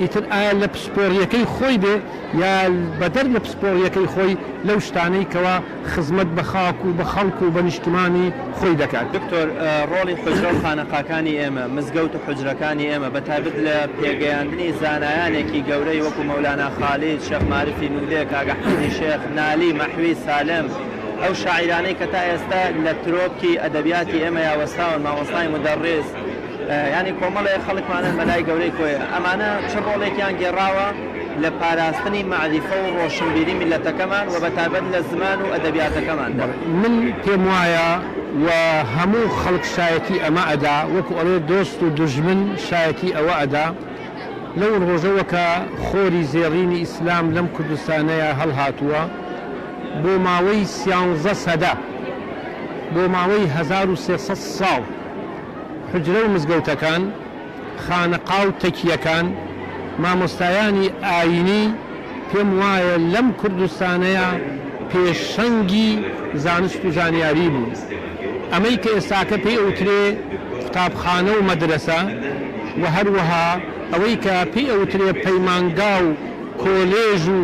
ئیتر ئایا لە پسپۆڕیەکەی خۆی بێ یا بەدەر لە پسپۆڕیەکەی خۆی لەو شتانەی کەوا خزمەت بە خاک و بە خەڵک و بە نیشتمانی خۆی دەکات. دکتۆر، ڕۆڵی حوجرە و خانەقاکانی ئێمە، مزگەوت و حوجرەکانی ئێمە، بە تایبەت لە پێگەیاندنی زانایانێکی گەورەی وەکوو مەولانا خالید، شێخ مارفی نوودێ، کاک ئەحمەدی شێخ، نالی، مەحوی، سالم، ئەو شاعیرانەی کە تا ئێستا لە ترۆپکی ئەدەبیاتی ئێمەیا وەستاون، مامۆستای مودەڕیس، یانی کۆمەڵێ خەڵکمان هەن مەلای گەورەی کۆیە، ئەمانە چ ڕۆڵێکیان گێڕاوە لە پاراستنی مەعریفە و ڕۆشنبیری میللەتەکەمان و بە تایبەت لە زمان و ئەدەبیاتەکەماندا؟ من پێم وایە و هەموو خەڵک شایەتی ئەمە ئەدا، وەکو ئەڵێ دۆست و دوژمن شایەتی ئەوە ئەدا، لەو ڕۆژەوە کە خۆری زێڕینی ئیسلام لەم کوردستانەیا هەڵهاتووە، بۆ ماوەی سیانزە سەدە، بۆ ماوەی 1300 ساڵ، حوجرە و مزگەوتەکان، خانەقا و تەکیەکان، مامۆستایانی ئایینی پێم وایە لەم کوردستانەیا پێشەنگی زانست و زانیاری بوون. ئەمەی کە ئێستاکە پێی ئەوترێ قوتابخانە و مەدرەسە و هەروەها ئەوەی کە پێی ئەوترێ پەیمانگا و کۆلێژ و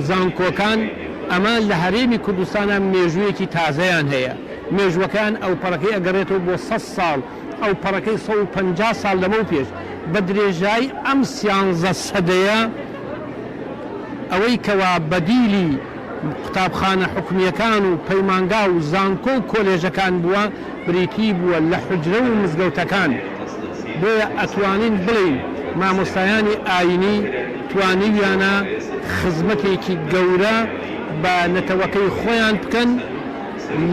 زانکۆکان ئەمە لە هەرێمی کوردستانا مێژوویەکی تازەیان هەیە. مێژووەکەیان ئەوپەڕەکەی ئەگەڕێتەوە بۆ سەد ساڵ، ئەوپەڕەکەی 150 ساڵ لەمەو پێش، بە درێژایی ئەم سیانزە سەدەیە ئەوەی کەوا بەدیلی قوتابخانە حکومییەکان و پەیمانگا و زانکۆ و کۆلێژەکان بووە بریتی بووە لە حوجرە و مزگەوتەکان، بۆیە ئەتوانین بڵێین مامۆستایانی ئایینی توانیویانە خزمەتێکی گەورە بە نەتەوەکەی خۆیان بکەن.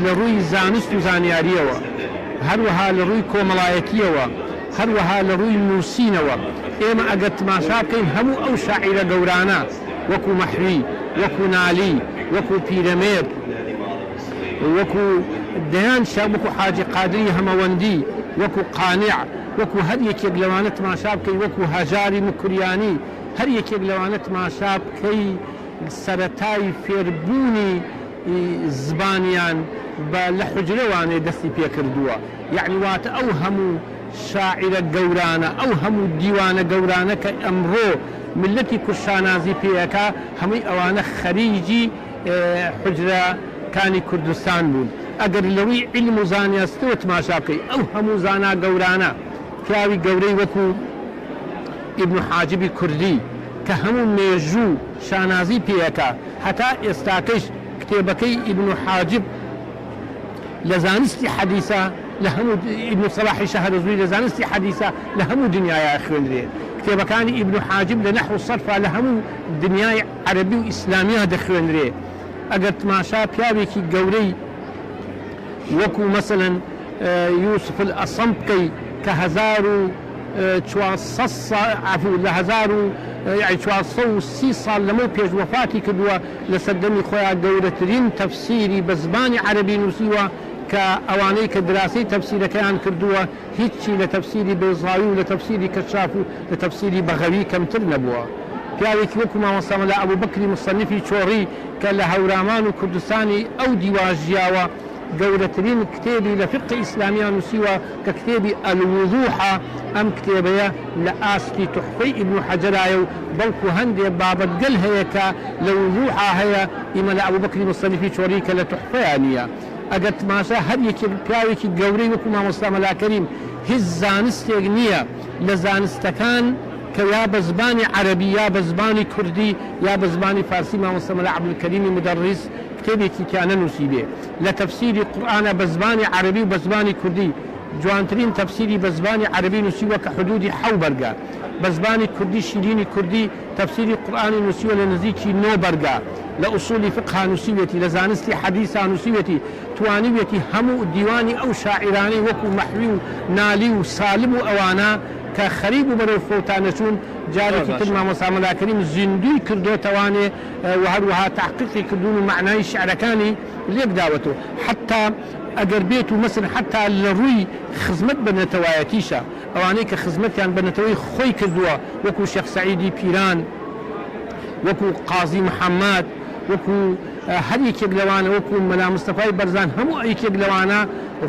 لە ڕووی زانست و زانیارییەوە، هەروەها لە ڕووی کۆمەڵایەتییەوە، هەروەها لە ڕووی نووسینەوە، ئێمە ئەگەر تماشا بکەین هەموو ئەو شاعیرە گەورانە وەکوو مەحوی، وەکوو نالی، وەکوو پیرەمێرد، وەکوو دەیان شا، وەکوو حاجی قادری هەمەوەندی، وەکوو قانع، وەکوو هەر یەکێک لەوانە تماشا بکەی، وەکوو هەژاری موکریانی، هەر یەکێک لەوانە تماشا بکەی سەرەتای فێربوونی زبانیان بە لە حوجرە وانێ دەستی پێ کردووە یەعنی واتە ئەو هەموو شاعیرە گەورانە ئەو هەموو دیوانە گەورانە کە ئەمڕۆ میللەتی کورد شانازی پێ ئەکا هەمووی ئەوانە خەریجی حوجرە کانی کوردستان بوون ئەگەر لە ڕووی عیلم و زانستەوە تماشا بکەی ئەو هەموو زانا گەورانە پیاوی گەورەی وەکوو ئیبن حاجبی کوردی کە هەموو مێژوو شانازی پێ ئەکا هەتا ئێستاکەیش کتێبەکەی ئیبن حاجب لە زانستی حەدیسا لە هەموو ئیبن سەلاحی شەهرەزووری لە زانستی حەدیسا لە هەموو دنیایا ئەخوێنرێ. کتێبەکانی ئیبن حاجب لە نەحو و سەرفا لە هەموو دنیای عەرەبی و ئیسلامیا دەخوێنرێ. ئەگەر تماشا پیاوێکی گەورەی وەکوو مەسەلەن یوسف الئەسەم بکەی کە 1400 ساڵ عەفو لە هەزار و یەعنی 430 ساڵ لەمەو پێش وەفاتی کردووە لە سەردەمی خۆیا گەورەترین تەفسیری بە زمانی عەرەبی نووسیوە کە ئەوانەی کە دراسەی تەفسیرەکەیان کردووە هیچی لە تەفسیری بەیزاوی و لە تەفسیری کەشاف و لە تەفسیری بەغەوی کەمتر نەبووە. پیاوێکی وەکو مامۆستا مەلا ئەبوبەکری موسەنیفی چۆڕی کە لە هەورامان و کوردستانی ئەو دیوا ژیاوە گەورەترین کتێبی لە فیقهی ئیسلامیا نووسیوە کە کتێبی الوضوح ە، ئەم کتێبەیە لە ئاستی توحفەی ئیبن حەجەرایە و بەڵکو هەندێ بابەتگەل هەیە کە لە وضوحا هەیە ئی مەلا ئەبوبەکری موسەنیفی چۆڕی کە لە توحفەیا نییە. ئەگەر تماشا هەر یەکێک پیاوێکی گەورەی وەکو مامۆستا مەلا کەریم هیچ زانستێک نییە لە زانستەکان کە یا بە زبانی عەرەبی یا بە زبانی کوردی یا بە زبانی فارسی مامۆستا مەلا عەبدولکەریمی مودەڕیس کتێبێکی تیا نەنووسیبێ لە تەفسیری قورئانا بە زبانی عەرەبی و بە زبانی کوردی جوانترین تەفسیری بە زبانی عەرەبی نووسیوە کە حدودی حەو بەرگە. بە زبانی کوردی شیرینی کوردی تەفسیری قورئانی نووسیوە لە نزیکی نۆ بەرگا، لە ئوسوڵی فقها نووسیویەتی، لە زانستی حەدیسا نووسیویەتی، توانیویەتی هەموو دیوانی ئەو شاعیرانەی وەکو مەحوی و نالی و سالم و ئەوانە کە خەریک بوو بەرەو فەوتا نەچوون زۆر جارێکی تر باشە. مامۆستا مەلا کەریم زیندووی کردۆتەوانێ و هەروەها تەحقیقی کردوون و مەعنای شیعرەکانی لێک داوەتەوە حەتتا ئەگەر بێت و مەسەلەن حەتتا لە ڕووی خزمەت بە نەتەوایەتیشە ئەوانەی کە خزمەتیان بە نەتەوەی خۆی کردووە وەکو شێخ سەعیدی پیران، وەکو قازی محەمەد، وەکو هەر یەکێک لەوانە، وەکو مەلا مستەفای بەرزان، هەموو یەکێک لەوانە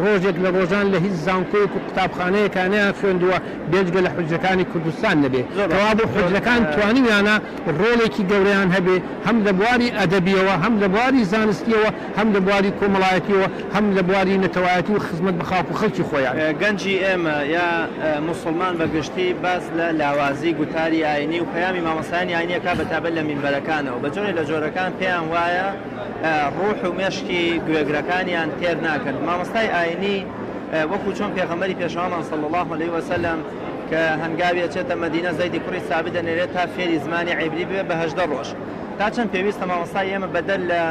ڕۆژێک لە ڕۆژان لە هیچ زانکۆیەک و قوتابخانەیەکا نەیان خوێندووە بێجگە لە حوجرەکانی کوردستان نەبێ. زۆر باشە کەوابوو دکتۆر. حوجرەکان توانیویانە ڕۆڵێکی گەورەیان هەبێ هەم لە بواری ئەدەبییەوە، هەم لە بواری زانستییەوە، هەم لە بواری کۆمەڵایەتییەوە، هەم لە بواری نەتەوایەتی و خزمەت بە خاک و خەڵکی خۆیان. گەنجی ئێمە یا موسڵمان بە گشتی باس لە لاوازی گوتاری ئاینی و پەیامی مامۆستایانی ئاینی ئەکا بە تایبەت لە مینبەرەکانەوە بە جۆرێ لە جۆرەکان پێیان وایە ڕوح و مێشکی گوێگرەکانیان تێر ناکەن مامۆستای ئاینی وەکو چۆن پێغەمبەری پێشەوامان صلی اللە علیه وسلم کە هەنگاوی ئەچێتە مەدینە زەیدی کوڕی سابت دەنێرێت تا فێری زمانی عیبری ببێ بە 18 ڕۆژ تا چەند پێویستە مامۆستای ئێمە بەدەر لە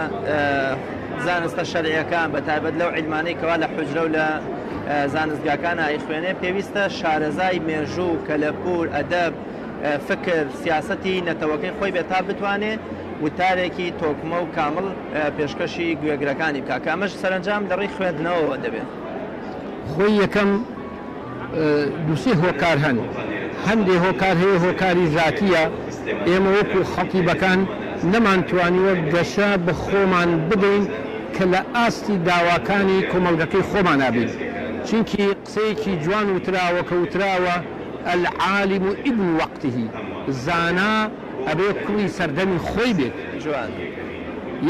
زانستە شەرعیەکان بە تایبەت لەو عیلمانەی کەوا لە حوجرە و لە زانستگاکانا ئەیخوێنێ پێویستە شارەزای مێژوو، کەلەپوور، ئەدەب، فکر، سیاسەتی نەتەوەکەی خۆی بێت تا بتوانێ وتارێکی تۆکمە و کامڵ پێشکەشی گوێگرەکانی بکا کە ئەمەش سەرەنجام لە ڕێی خوێندنەوەوە دەبێ. خۆی یەکەم دووسێ هۆکار هەن، هەندێ هۆکار هەیە هۆکاری زاتییە، ئێمە وەکو خەتیبەکان نەمانتوانیوە گەشە بە خۆمان بدەین کە لە ئاستی داواکانی کۆمەڵگەکەی خۆمانا بین، چونکی قسەیەکی جوان وتراوە کە وتراوە، العالم ابن وقته، زانا ئەبێ کوڕی سەردەمی خۆی بێت،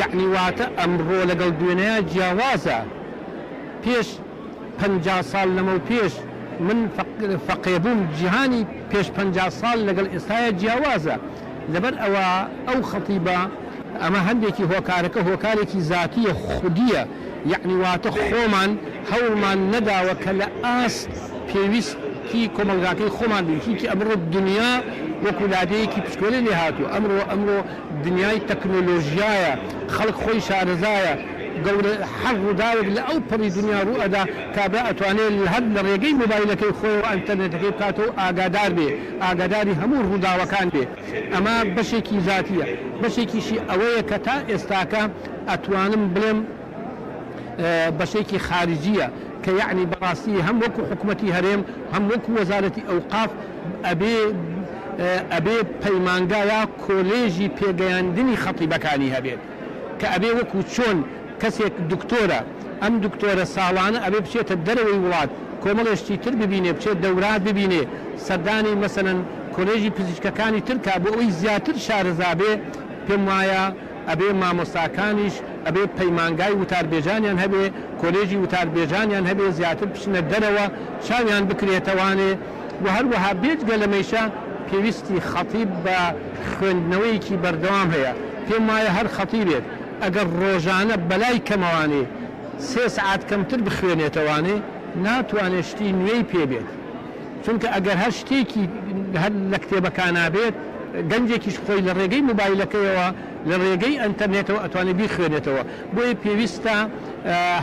یەعنی واتە ئەمڕۆ لەگەڵ دوێنێیا جیاوازە، پێش. 50 ساڵ لەمەوپێش من فەقێ بووم جیهانی پێش 50 ساڵ لەگەڵ ئێستایا جیاوازە لەبەر ئەوە ئەو خەتیبە ئەمە هەندێکی هۆکارەکە هۆکارێکی زاتیە خودیە یەعنی واتە خۆمان هەوڵمان نەداوە کە لە ئاست پێویستی کۆمەڵگاکەی خۆمان بین چونکی ئەمڕۆ دنیا وەکو لادێیەکی پشکۆلەی لێهاتوو ئەمڕۆ ئەمڕۆ دنیای تەکنۆلۆژیایە خەڵک خۆی شارەزایە گەورە هەر ڕووداوێک لە ئەو پەڕی دنیا ڕوو ئەدا کابرا ئەتوانێ هەر لە ڕێگەی مۆبایلەکەی خۆیەوە ئەنتەرنێتەکەی بکاتەوە و ئاگادار بێ ئاگاداری هەموو ڕووداوەکان بێ ئەمە بەشێکی زاتیە بەشێکیشی ئەوەیە کە تا ئێستاکە ئەتوانم بڵێم بەشێکی خارجیە کە یەعنی بەڕاستی هەم وەکو حکومەتی هەرێم هەم وەکو وەزارەتی ئەوقاف ئەبێ ئەبێ پەیمانگا یا کۆلێژی پێگەیاندنی خەتیبەکانی هەبێت کە ئەبێ وەکو چۆن کەسێک دکتۆرە ئەم دکتۆرە ساڵانە ئەبێ بچێتە دەرەوەی وڵات کۆمەڵێ شتی تر ببینێ بچێت دەورات ببینێ سەردانی مەسەلەن کۆلێژی پزیشکەکانی تر کا بۆ ئەوەی زیاتر شارەزا بێ پێم وایە ئەبێ مامۆستاکانیش ئەبێ پەیمانگای وتاربێژانیان هەبێ کۆلێژی وتاربێژانیان هەبێ زیاتر بچنە دەرەوە چاویان بکرێتەوانێ و هەروەها بێجگە لەمەیشە پێویستی خەتیب بە خوێندنەوەیەکی بەردەوام هەیە، پێم وایە هەر خەتیبێک ئەگەر ڕۆژانە بەلای کەمەوانێ سێ سەعات کەمتر بخوێنێتەوانێ ناتوانێ شتی نوێی پێ بێت، چونکە ئەگەر هەر شتێکی هەر لە کتێبەکانا بێت گەنجێکیش خۆی لە ڕێگەی مۆبایلەکەیەوە لە ڕێگەی ئەنتەرنێتەوە ئەتوانێ بیخوێنێتەوە، بۆیە پێویستە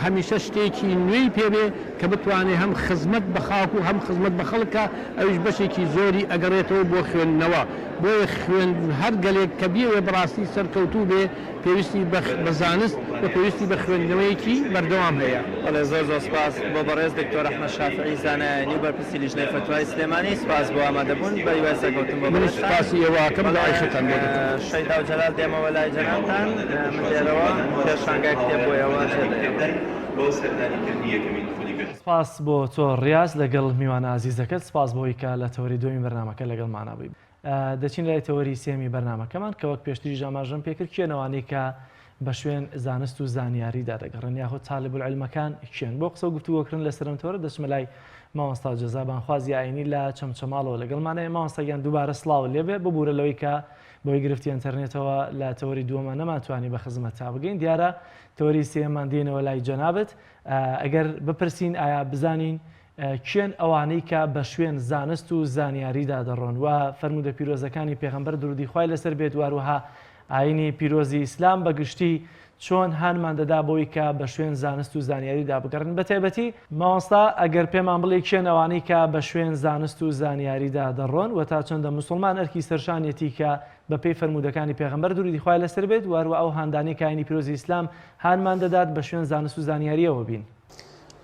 هەمیشە شتێکی نوێی پێ بێ کە بتوانێ هەم خزمەت بە خاک و هەم خزمەت بە خەڵک کا، ئەویش بەشێکی زۆری ئەگەڕێتەوە بۆ خوێندنەوە، بۆیە خوێند هەر گەلێک کە بیەوێ بەڕاستی سەرکەوتوو بێ پێویستی بە زانست و پێویستی بە خوێندنەوەیەکی بەردەوام هەیە. بەڵێ زۆر زۆر سوپاس بۆ بەڕێز دکتۆر ئەحمەد شافعی زانای ئاینی و بەرپرسی لیژنەی فەتوای سلێمانی سوپاس بۆ ئامادەبوون بە هیوای سەرکەوتن بۆ منیش بەڕێزتان. سوپاسی ئێوە ئەکەم بەڵێ دوعای خێرتان بۆ دەکەم. شەیدا و جەلال دێمەوە لای جەنابتان من لێرەوە پێشانگای کتێب بۆ ئێوە جێدەهێڵم. سپاس بۆ تۆ ڕیاز لەگەڵ میوانە ئازیزەکەت سپاس بۆی کە لە تەوەری دووەمی بەرنامەکە لەگەڵمانا بووی. دەچین لای تەوەری سێمی بەرنامەکەمان کە وەک پێشتریش ئاماژەم پێکرد کێن ئەوانەی کە بە شوێن زانست و زانیاریدا دەگەڕێن یاخود تالب العلمەکان کێن بۆ قسە و گفتوگۆکردن لەسەر ئەم تەوەرە دەچمە لای مامۆستا جەزا بانخوازی ئاینی لە چەمچەماڵەوە لەگەڵمانەیە مامۆستا گیان دووبارە سڵاوت لێبێ ببورە لەوەی کە بەهۆی گرفتی ئەنتەرنێتەوە لە تەوەری دووەمە نەمانتوانی بە خزمەتتا بگەین دیارە تەوەری سێیەممان دێنەوە لای جەنابت ئەگەر بپرسین ئایا بزانین. کێن ئەوانەی کە بە شوێن زانست و زانیاریدا دەڕۆن و فەرموودە پیرۆزەکانی پێغەمبەر درودی خوای لەسەر بێت و هەروەها ئاینی پیرۆزی ئیسلام بە گشتی چۆن هانمان دەدا بۆی کە بە شوێن زانست و زانیاریدا بگەڕێن بە تایبەتی مامۆستا ئەگەر پێمان بڵێی کێن ئەوانەی کە بە شوێن زانست و زانیاریدا دەڕۆن و تا چەندە موسڵمان ئەرکی سەرشانیەتی کە بە پێی فەرموودەکانی پێغەمبەر درودی خوای لەسەر بێت و هەروە ئەو هاندانەی کە ئاینی پیرۆزی ئیسلام هانمان دەدات بە شوێن زانست و زانیاریەوە بین.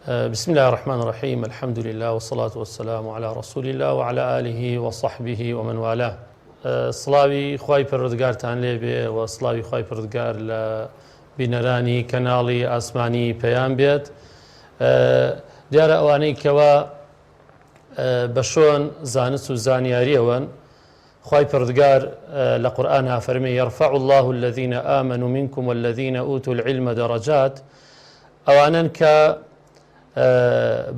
بسم اللە الرحمن الرحیم الحمد للە والصلاة والسلام علی رسول اللە وعلی آله وصحبه ومن والاه سڵاوی خوای پەروەردگارتان لێبێ و سڵاوی خوای پەروەردگار لە بینەرانی کەناڵی ئاسمانی پەیام بێت دیارە ئەوانەی کەوا بە شۆن زانست و زانیاریەوەن خوای پەروەردگار لە قورئان ئافەرمێ یرفع الله الذین آمنوا منکم والذین اوتوا العلم درجات ئەوانەن کە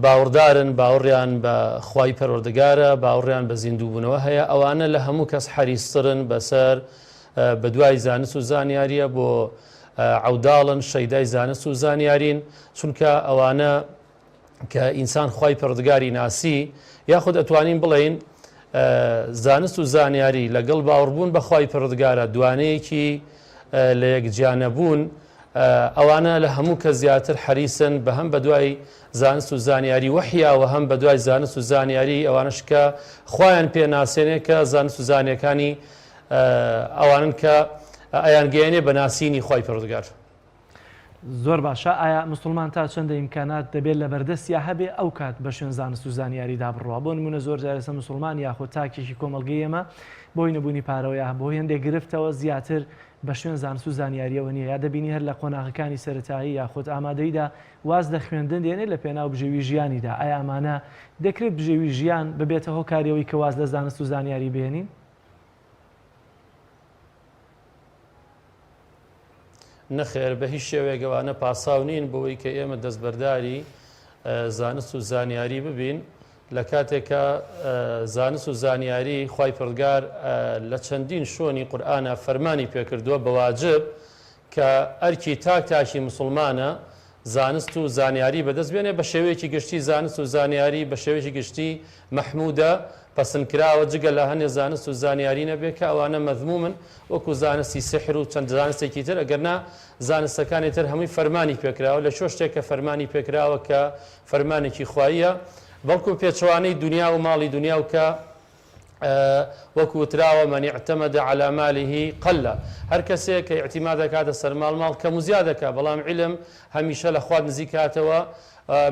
باوەڕدارن باوەڕیان بە خوای پەروەردگارە باوەڕیان بە زیندووبوونەوە هەیە ئەوانە لە هەموو کەس حەریسترن بەسەر بەدوای زانست و زانیاریە بۆ عەوداڵن شەیدای زانست و زانیارین چونکە ئەوانە کە ئینسان خوای پەروەردگاری ناسی یاخود ئەتوانین بڵێین زانست و زانیاری لەگەڵ باوەڕبوون بە خوای پەروەردگارە دوانەیەکی لە یەک جیانەبوون ئەوانە لە هەموو کە زیاتر حەریسن بە هەم بەدوای زانست و زانیاری وەحیا و هەم بەدوای زانست و زانیاری ئەوانش کە خوایان پێ ناسێنێ کە زانست و زانیەکانی ئەوانن کە ئەیانگەیەنێ بە ناسینی خوای پەروەردگار. زۆر باشە ئایا موسڵمان تا چەندە ئیمکانات دەبێت لەبەردەستیا هەبێ ئەو کات بە شوێن زانست و زانیاریدا بڕوا بۆ نمونە زۆر جار ئێستا موسڵمان یاخود تاکێکی کۆمەڵگەی ئێمە بۆی نەبوونی پارەوە یا بۆ هێندێک گرفتەوە زیاتر بە شوێن زانست و زانیاریەوە نییە یا دەبینی هەر لە قۆناغەکانی سەرەتایی یاخود ئامادەیدا واز لە خوێندن دێنێ لە پێناو بژێوی ژیانیدا ئایا ئەمانە دەکرێت بژێوی ژیان ببێتە هۆکاری ئەوەی کە واز لە زانست و زانیاری بهێنین؟ نەخێر بە هیچ شێوەیەک ئەوانە پاساو نین بۆی کە ئێمە دەستبەرداری زانست و زانیاری ببین لە کاتێکا زانست و زانیاری خوای پەروەردگار لە چەندین شۆنی قورئانا فەرمانی پێکردووە بە واجب کە ئەرکی تاک تاکی مسوڵمانە زانست و زانیاری بەدەست بێنێ بە شێوەیەکی گشتی زانست و زانیاری بە شێوەیەکی گشتی مەحمودە، پەسندکراوە، جگە لە هەنێ زانست و زانیاری نەبێ کە ئەوانە مەذمومن وەکو زانستی سیحر و چەند زانستێکی تر ئەگەرنا زانستەکانی تر هەمووی فەرمانی پێکراوە لە کوێ شتێک کە فەرمانی پێکراوە کە فەرمانێکی خواییە بەڵکو پێچەوانەی دونیا و ماڵی دونیا و کە وەک وتراوە من اعتمد علی ماله قل هەر کەسێک کە ئیعتیماد دەکاتە سەر ماڵ ماڵ کەم و زیاد دەکا بەڵام عیلم هەمیشە لە خوات نزیک کاتەوە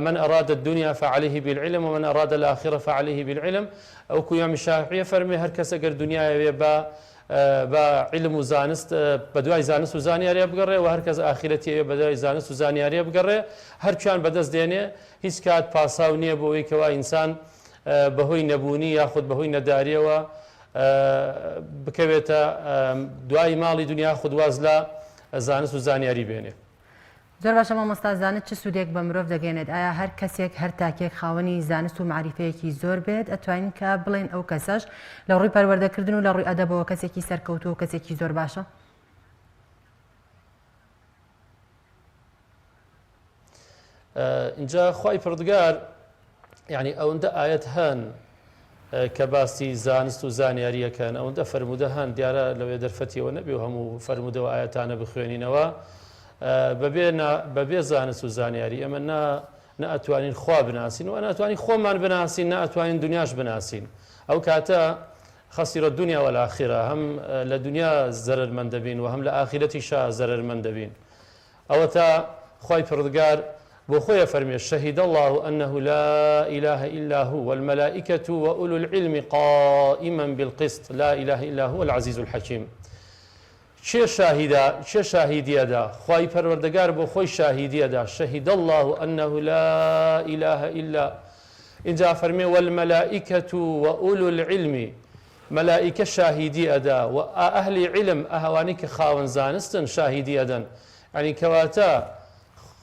من اراد الدنیا فعلیه بالعلم ومن اراد الاخرە فعلیه بالعلم وەکو ئیمامی شافعی فەرموێ هەر کەس ئەگەر دنیایەوێ با بە عیلم و زانست بەدوای زانست و زانیاریە بگەڕێ و هەر کەس ئاخیرەتی ئەوێ بەدوای زانست و زانیاریە بگەڕێ هەرکوێیان بەدەست دێنێ هیچ کات پاساو نییە بۆ ئەوەی کەوا ئینسان بەهۆی نەبوونی یاخود بەهۆی نەداریەوە بکەوێتە دوای ماڵی دنیا خود واز لە زانست و زانیاری بێنێ. زۆر باشە مامۆستا زانست چ سوودێک بە مرۆڤ دەگەێنێت ئایا هەر کەسێک هەر تاکێک خاوەنی زانست و مەعریفەیەکی زۆر بێت ئەتوانین کە بڵێن ئەو کەسەش لە ڕووی پەروەردەکردن و لە ڕووی ئەدەبەوە کەسێکی سەرکەوتوو و کەسێکی زۆر باشە؟ ئینجا خوای پەروەردگار یعنی ئەوەندە ئایەت هەن کە باسی زانست و زانیاریەکەن ئەوەندە فەرموودە هەن دیارە لەوێ دەرفەتیەوە نەبێ و هەموو فەرموودە و ئاەتانە بخوێنینەوە بەبێ بەبێ زانست و زانیاری ئێمە نا نە ئەتوانین خوا بناسین و ناتوانین خۆمان بناسین نە ئەتوانین دنیاش بناسین ئەو کاتە خسر الدنیا والآخرە هەم لە دنیا زەرەرمەند دەبین و هەم لە ئاخرەتیشا زەرەرمەند دەبین ئەوەتا خوای پەروەردگار بۆ خۆی ئەفەرموێ، شهد اللە انه لا اله الا هو والملائکە واولو العلم قائما بالقسط لا اله الا هو العزیز الحکیم. کێ شاهیدە؟ کێ شاهیدی ئەدا؟ خوای پەروەردگار بۆ خۆی شاهیدی ئەدا، شهد اللە انه لا اله الا ئینجا ئەفەرموێ والملائکە واولو العلم مەلائیکە شاهیدی ئەدا و ئەهلی عیلم ئەوانەی کە خاوەن زانستن شاهیدی ئەدەن یانی کەواتە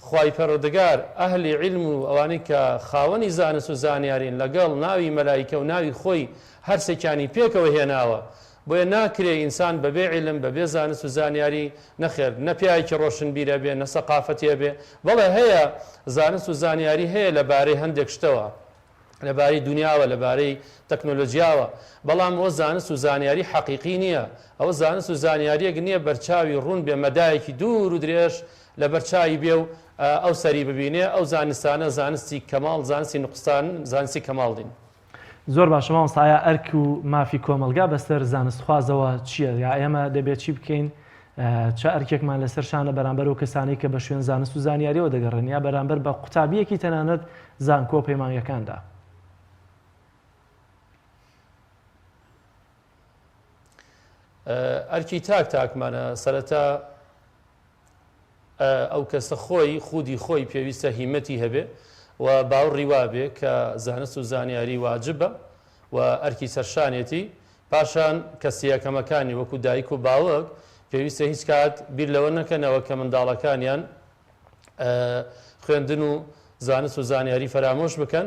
خوای پەروەردگار ئەهلی عیلم و ئەوانەی کە خاوەنی زانست و زانیارین لەگەڵ ناوی مەلائیکە و ناوی خۆی هەرسێکیانی پێکەوە هێناوە بۆیە ناکرێ ئینسان بەبێ عیلم بەبێ زانست و زانیاری نەخێر نە پیاوێکی ڕۆشنبیر ئەبێ نە سەقافەتی ئەبێ بەڵێ هەیە زانست و زانیاری هەیە لەبارەی هەندێک شتەوە. لەبارەی دونیاوە، لەبارەی تەکنۆلۆجیاوە، بەڵام ئەوە زانست و زانیاری حەقیقی نییە، ئەوە زانست و زانیارییەک نییە بەرچاوی ڕوون بێ، مەدایەکی دوور و درێژ لەبەر چاوی بێ و ئەو سەری ببینێ، ئەو زانستانە زانستی کەماڵ، زانستی نوقسان، زانستی کەماڵ نین. زۆر باشە مامۆستا ئایا ئەرک و مافی کۆمەڵگا بەسەر زانستخوازەوە چییە؟ یا ئێمە دەبێت چی بکەین؟ چ ئەرکێکمان لەسەر شانە بەرامبەر ئەو کەسانەی کە بە شوێن زانست و زانیاریەوە دەگەڕێن یا بەرامبەر بە قوتابیەکی تەنانەت زانکۆ و پەیمانگەکاندا؟ ئەرکی تاک تاکمانە سەرەتا ئەو کەسە خۆی خودی خۆی پێویستە هیمەتی هەبێ و باوڕی وابێ کە زانست و زانیاری واجبە و ئەرکی سەرشانێتی، پاشان کەسە یەکەمەکانی وەکو دایک و باوک پێویستە هیچ کات بیر لەوە نەکەنەوە کە منداڵەکانیان خوێندن و زانست و زانیاری فەرامۆش بکەن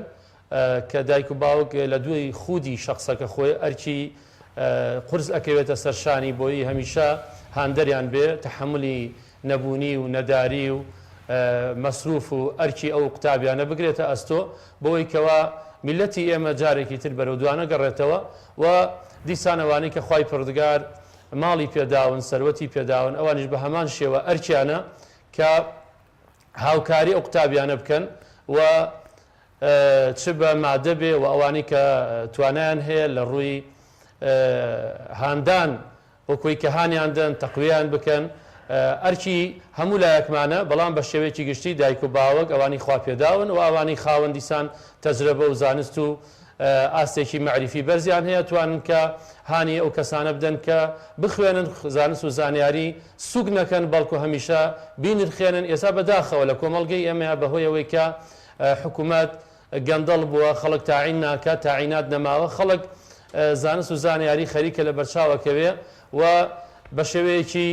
کە دایک و باوک لە دووی خودی شەخسەکە خۆی ئەرکی قورس ئەکەوێتە سەر شانی بۆیی هەمیشە هاندەریان بێ تەحەمولی نەبوونی و نەداری و مەسروف و ئەرکی ئەو قوتابیانە بگرێتە ئەستۆ بۆی کەوا میللەتی ئێمە جارێکی تر بەرەو دوا نەگەڕێتەوە و دیسان ئەوانەی کە خوای پەروەردگار ماڵی پێداون سەروەتی پێداون ئەوانیش بە هەمان شێوە ئەرکیانە کە هاوکاری ئەو قوتابیانە بکەن و چ بە مادە بێ و ئەوانەی کە توانایان هەیە لە ڕووی هاندان وەکوی کە هانیان دەن تەقویان بکەن ئەرکی هەموو لایەکمانە بەڵام بە شێوەیەکی گشتی دایک و باوک ئەوانی خوا پێداون و ئەوانی خاوەن دیسان تەجرەبە و زانست و ئاستێکی مەعریفی بەرزیان هەیە توانن کە هانی ئەو کەسانە بدەن کە بخوێنن زانست و زانیاری سوک نەکەن بەڵکو هەمیشە بینرخێنن ئێستا بەداخەوە لە کۆمەڵگەی ئێمەیا بەهۆی ئەوەی کە حکومەت گەندەڵ بووە خەڵک تاعین ناکات تاعینات نەماوە خەڵک زانست و زانیاری خەریکە لە بەرچاوەکەوێ و بە شێوەیەکی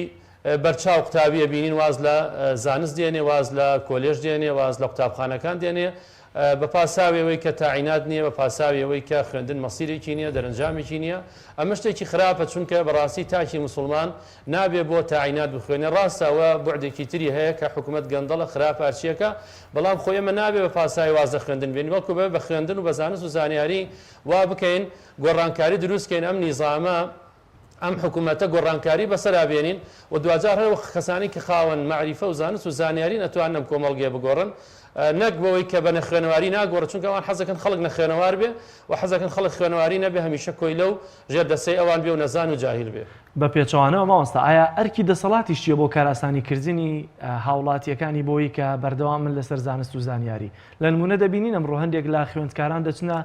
بەرچاو قوتابی ئەبینین واز لە زانست دێنێ واز لە کۆلێژ دێنێ واز لە قوتابخانەکان دێنێ بە پاساوی ئەوەی کە تاعینات نییە بە پاساوی ئەوەی کە خوێندن مەسیرێکی نییە دەرەنجامێکی نییە ئەمە شتێکی خراپە چونکە بەڕاستی تاکی موسڵمان نابێ بۆ تاعینات بخوێنێ ڕاستە ئەوە بوعدێکی تری هەیە کە حکومەت گەندەڵە خراپە هەرچیەکە بەڵام خۆ ئێمە نابێ بە پاساوی واز لە خوێندن بێنین بەڵکو بە بە خوێندن و بە زانست و زانیاری وا بکەین گۆڕانکاری دروست کەین ئەم نیزامە ئەم حکومەتە گۆڕانکاری بەسەرا بێنین و دواجار هەر وەک کەسانی کە خاوەن مەعریفە و زانست و زانیارین ئەتوانن ئەم کۆمەڵگەیە بگۆڕن نەک بەوەی کە بە نەخوێنەواری ناگۆڕن چونکە ئەوان حەزەکەن خەڵک نەخوێنەوار بێ و حەزەکەن خەڵک خوێنەواری نەبێ هەمیشە کۆیلە و ژێر دەسەی ئەوان بێ و نەزان و جاهیل بێ. بە پێچەوانەوە مامۆستا ئایا ئەرکی دەسەڵاتیش چیە بۆ کارئاسانی کردنی هاوڵاتیەکانی بۆی کە بەردەوام بن لەسەر زانست و زانیاری؟ لە نمونە دەبینین ئەمڕۆ هەندێک لە خوێندکاران دەچنە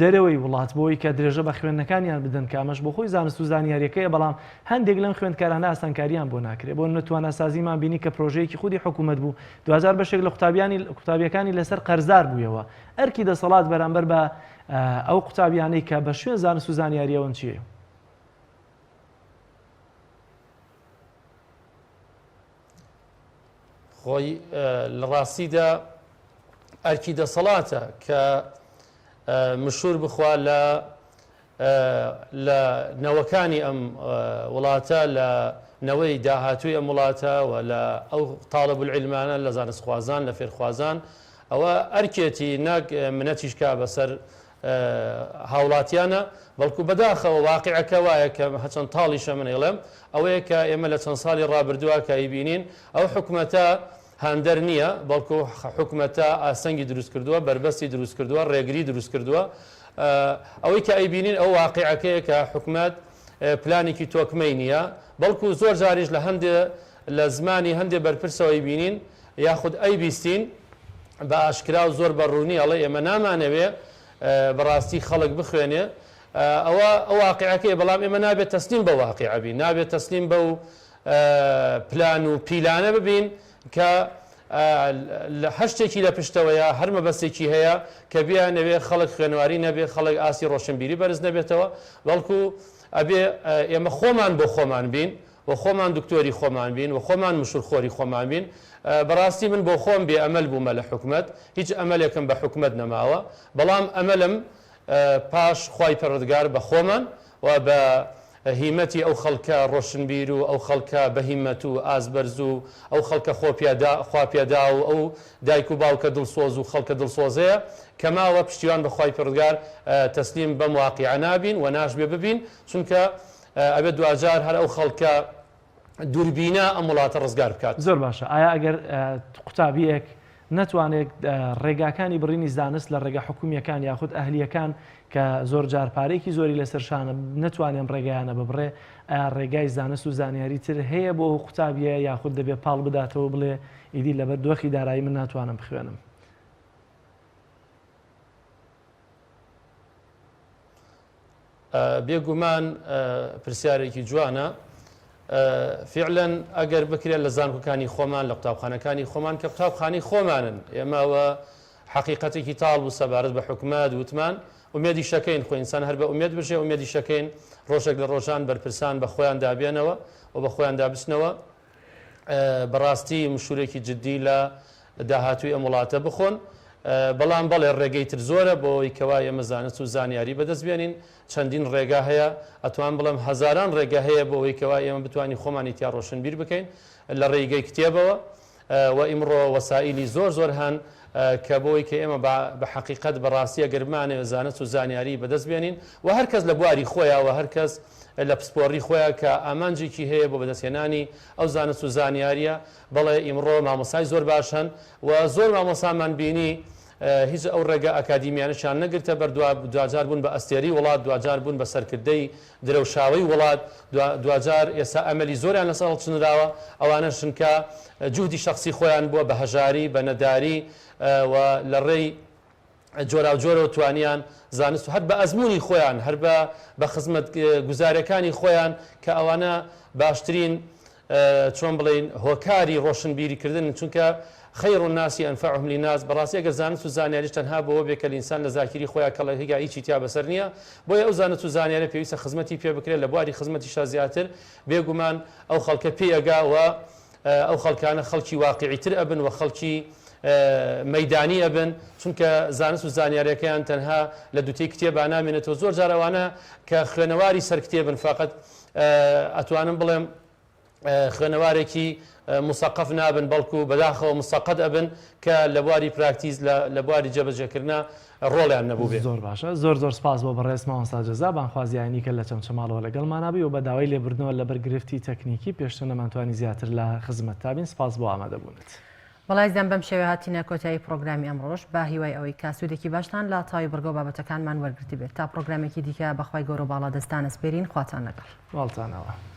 دەرەوەی وڵات بۆی کە درێژە بە خوێندنەکانیان بدەن کە ئەمەش بۆ خۆی زانست و زانیاریەکەیە بەڵام هەندێک لەم خوێندکارانە ئاسانکاریان بۆ ناکرێت بۆ نمونە تواناسازیمان بینی کە پرۆژەیەکی خودی حکوومەت بوو دواجار بەشێک لە قوتابیانی قوتابیەکانی لەسەر قەرزار بوویەوە ئەرکی دەسەڵات بەرامبەر بە ئەو قوتابیانەی کە بە شوێن زانست و زانیاریەوەن چییە؟ خۆی لە ڕاستیدا ئەرکی دەسەڵاتە کە مشوور بخوا لە لە نەوەکانی ئەم وڵاتە لە نەوەی داهاتووی ئەم وڵاتە و لە ئەو تاڵب العلمانە لە زانستخوازان لە فێرخوازان ئەوە ئەرکێتی نەک منەتیش کا بەسەر هاوڵاتیانە، بەڵکو بەداخەوە واقیعەکە وایە کە هەچەند تاڵیشە من ئەیڵێم ئەوەیە کە ئێمە لە چەند ساڵی ڕابردووە کە ئەیبینین ئەو حکومەتە هاندەر نییە بەڵکو حکومەتە ئاستەنگی دروست کردووە بەربەستی دروست کردووە ڕێگری دروست کردووە ئەوەی کە ئەیبینین ئەو واقیعەکەیە کە حکومەت پلانێکی تۆکمەی نییە بەڵکو زۆر جاریش لە هەندێ لە زمانی هەندێ بەرپرسەوە ئەیبینین یاخود ئەیبیستین بە ئاشکرا و زۆر بە ڕوونی ئەڵێ ئێمە نامانەوێ بەڕاستی خەڵک بخوێنێ ئەوە ئەو واقیعەکەیە بەڵام ئێمە نابێت تەسلیم بە واقیعە بین نابێت تەسلیم بەو پلان و پیلانە ببین کە هەر شتێکی لە پشتەوەیە هەر مەبەستێکی هەیە کە بیانەوێ خەڵک خوێنواری نەبێ خەڵک ئاستی ڕۆشنبیری بەرز نەبێتەوە بەڵکو ئەبێ ئێمە خۆمان بۆ خۆمان بین و خۆمان دکتۆری خۆمان بین و خۆمان مشورخۆری خۆمان بین بەڕاستی من بۆ خۆم بێ ئەمەل بوومە لە حکومەت هیچ ئەمەلێکم بە حکومەت نەماوە بەڵام ئەمەلم پاش خوای پەروەردگار بە خۆمان و بە. هیمەتی ئەو خەڵکە ڕۆشنبیر و ئەو خەڵکە بەهیمەت و ئاست بەرز و ئەو خەڵکە خۆپیادا خواپیاداو و ئەو دایک و باوکە دڵسۆز و خەڵکە دڵسۆزەیە کە ماوە پشتیوان بە خوای پەروەردگار تەسلیم بەم واقیعە نابین و ناشبێ ببین چونکە ئەبێ دواجار هەر ئەو خەڵکە دووربینە ئەم وڵاتە ڕزگار بکات. زۆر باشە ئایا ئەگەر قوتابیەک نەتوانێت ڕێگاکانی بڕینی زانست لە ڕێگا حکومیەکان یاخود ئەهلیەکان کە زۆر جار پارەیەکی زۆری لەسەر شانە نەتوانێ ئەم ڕێگایانە ببڕێ ئایا ڕێگای زانست و زانیاری تر هەیە بۆ ئەو قوتابیە یاخود دەبێ پاڵ بداتەوە بڵێ ئیدی لەبەر دۆخی دارایی من ناتوانم بخوێنم؟ بێگومان پرسیارێکی جوانە فعلەن ئەگەر بکرێت لە زانکۆکانی خۆمان لە قوتابخانەکانی خۆمان کە قوتابخانەی خۆمانن ئێمەوە حەقیقەتێکی تاڵ بوو سەبارەت بە حکومەت وتمان ئومێدی شەکەین خۆ ئینسان هەر بە ئومێد بژێ ئومێدی شەکەین ڕۆژێک لە ڕۆژان بەرپرسان بە خۆیان دابێنەوە و بە خۆیان دابچنەوە بەڕاستی مشورێکی جدی لە داهاتووی ئەم وڵاتە بخۆن. بەڵام بەڵێ ڕێگەی تر زۆرە بۆ ئەوەی کەوا ئێمە زانست و زانیاری بەدەست بێنین، چەندین ڕێگا هەیە، ئەتوانم بڵێم هەزاران ڕێگە هەیە بۆ ئەوەی کەوا ئێمە بتوانین خۆمانی تیا ڕۆشنبیر بکەین لە ڕێیگەی کتێبەوە و ئیمڕۆ وەسائیلی زۆر زۆر هەن کە بۆ ئەوەی کە ئێمە بە حەقیقەت بە ڕاستی ئەگەر بمانەوێت زانست و زانیاری بەدەست بێنین و هەر کەس لە بواری خۆیا و هەر کەس لە پسپۆڕی خۆیا کە ئامانجێکی هەیە بۆ بەدەستهێنانی ئەو زانست و زانیاریە بەڵێ ئیمڕۆ مامۆستای زۆر باش هەن و زۆر مامۆستامان بینی هیچ ئەو ڕێگە ئەکادیمیانەشیان نەگرتە بەر دواجار بوون بە ئەستێرەی وڵات دواجار بوون بە سەرکردەی درەوشاوەی وڵات دواجار ئێستا ئەمەلی زۆریان لەسەر هەڵچنراوە ئەوانەشن کە جوهدی شەخسی خۆیان بووە بە هەژاری بە نەداری و لە ڕێی جۆراوجۆرەوە توانیان زانست و هەر بە ئەزموونی خۆیان هەر بە بە خزمەت گوزارەکانی خۆیان کە ئەوانە باشترین چۆن بڵێین هۆکاری ڕۆشنبیری کردنن چونکە خیر الناس انفعهم للناس بەڕاستی ئەگەر زانست و زانیاریش تەنها بەوە بێ کە ئینسان لە زاکیری خۆیا کەڵک هیگا هیچی تیا بەسەر نییە بۆیە ئەو زانست و زانیارە پێویستە خزمەتی پێ بکرێت لە بواری خزمەتیشا زیاتر بێگومان ئەو خەڵکە پێی ئەگا و ئەو خەڵکانە خەڵکی واقیعی تر ئەبن و خەڵکی مەیدانی ئەبن چونکە زانست و زانیاریەکەیان تەنها لە دوتەی کتێبا نامێنێتەوە زۆر جار ئەوانە کە خوێنەواری سەر کتێبن فەقەت ئەتوانم بڵێم خوێنەوارێکی مسەقەف نابن بەڵکو بەداخەوە مسەقەت ئەبن کە لە بواری پراکتیز لە بواری جێبەجێکردنا ڕۆڵیان نەبووبێ. زۆر باشە زۆر زۆر سپاس بۆ بەڕێز مامۆستا جەزا بانگخوازی ئاینی کە لە چەمچەماڵەوە لەگەڵمانا بووی و بە داوای لێبوردنەوە لەبەر گرفتی تەکنیکی پێشتر نەمانتوانی زیاتر لە خزمەتتا بین سپاس بۆ ئامادەبوونت. بەڵێ ئازیزان بەم شێوەیە هاتینە کۆتایی پڕۆگرامی ئەمڕۆش بە هیوای ئەوەی کە سوودێکی باشتان لە تەواوی بڕگە و بابەتەکانمان وەرگرتبێت تا پڕۆگرامێکی دیکە بەخوای گەورە و باڵادەستان ئەسپێرین خواتان لەگەڵ. ماڵتانەوە.